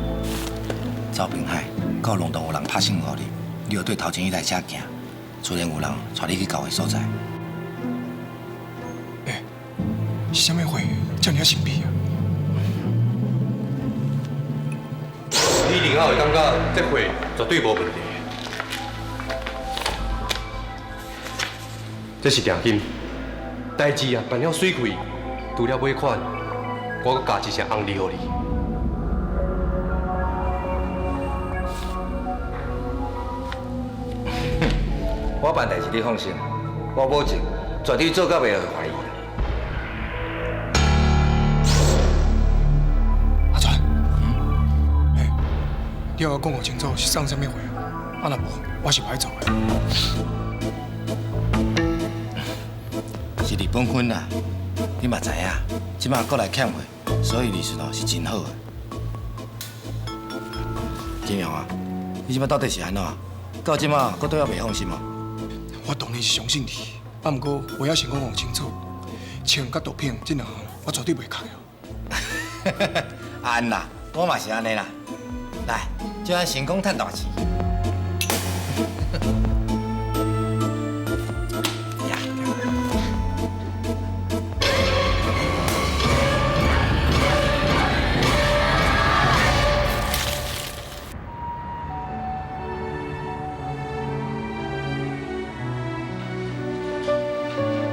走平海，到龙洞有人拍信予你，你著对头前彼台车行，自然有人带你去到的所在。欸，是啥物货遮尔啊神秘啊？你另后会感觉这货绝对无问题。这是定金，代志啊办了媠气，除了尾款，我阁加一成红利予你。我办代志你放心，我保证绝对做到袂予怀疑。阿川，欸，你予我讲清楚是送啥物货啊？啊若无，我是袂爱做的。是日本粉啦，你嘛知影，这马国内欠货，所以利润哦是真好的。金阳啊，你这马到底是按怎？到这马阁对我袂放心哦？我当然是相信你，啊，毋过我犹先讲讲清楚，枪佮毒品这两项，我绝对袂卡。按啦，我嘛是按呢啦。来，祝咱成功趁大钱。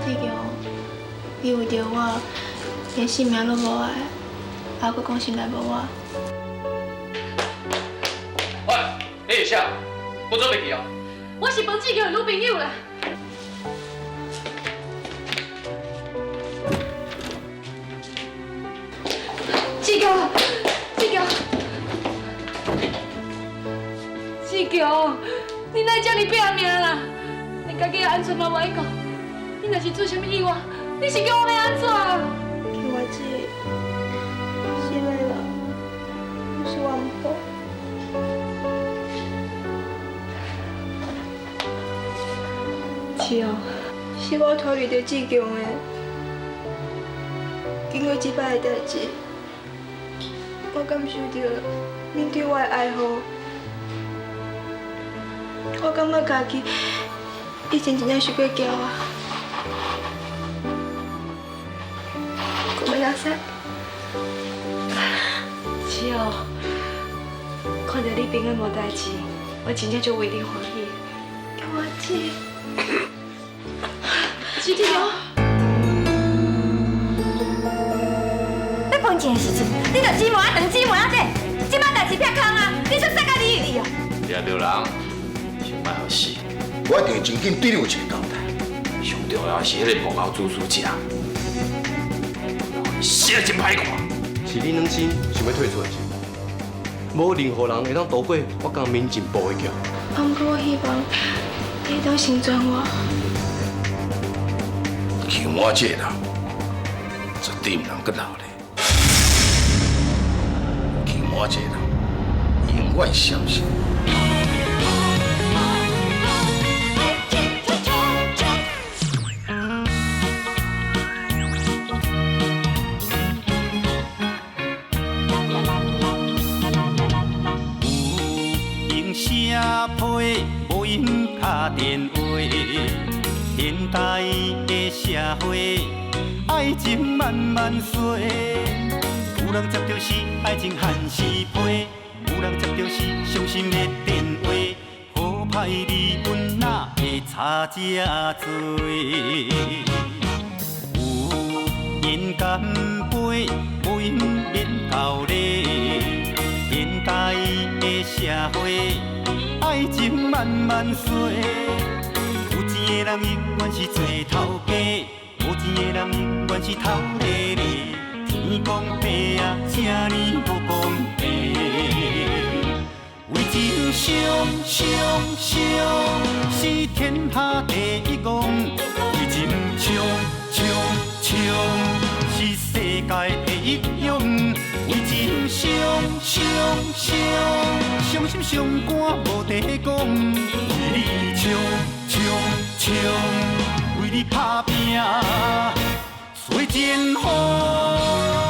志强，你为著我，连性命拢无爱，还阁讲心内无我。喂，你是啥？我做袂记哦。我是彭志强的女朋友啦。志强，志强，志强，你哪会这么拼命啦？连家己的安全嘛无爱顾，你若是出啥物意外，你是叫我欲按怎？叫我姐，失礼了，不是我毋好。是哦，是我拖累著志强的。经过这摆的代志，我感受著恁对我的爱护，我感觉家己以前真正伤过骄傲。ごめんなさい。是哦，看著你平安无代志，我真正足为你欢喜。叫我姐。志强，欲分钱的时阵，你就姊妹仔长姊妹仔短，这摆代志撇空啊，你煞杀甲你哩哦。掠著人，想莫予死。我一定会真紧对你有一个交代。上重要的是彼个幕后主使者，死得真歹看。是你软心想欲退出的是？无任何人会当渡过我共民进部的桥。啊，毋过我希望你会当成全我。像我这个人，绝对毋通阁留咧。像我这个人，永远相信。有闲写批，无闲敲电话。现代的社会，爱情慢慢衰。有人接著是爱情限时批，有人接著是伤心的电话。好歹离阮哪会差这多？有缘干杯，无缘免厚礼。现代的社会，爱情慢慢衰。有钱的人永远是做头家，无钱的人永远是头咧咧。天公伯啊，这呢无公平。为情伤伤伤，是天下第一戆。为情冲冲冲，是世界第一勇。为情伤伤伤，伤心伤肝无得讲。为你冲冲冲，为你打拼做前锋。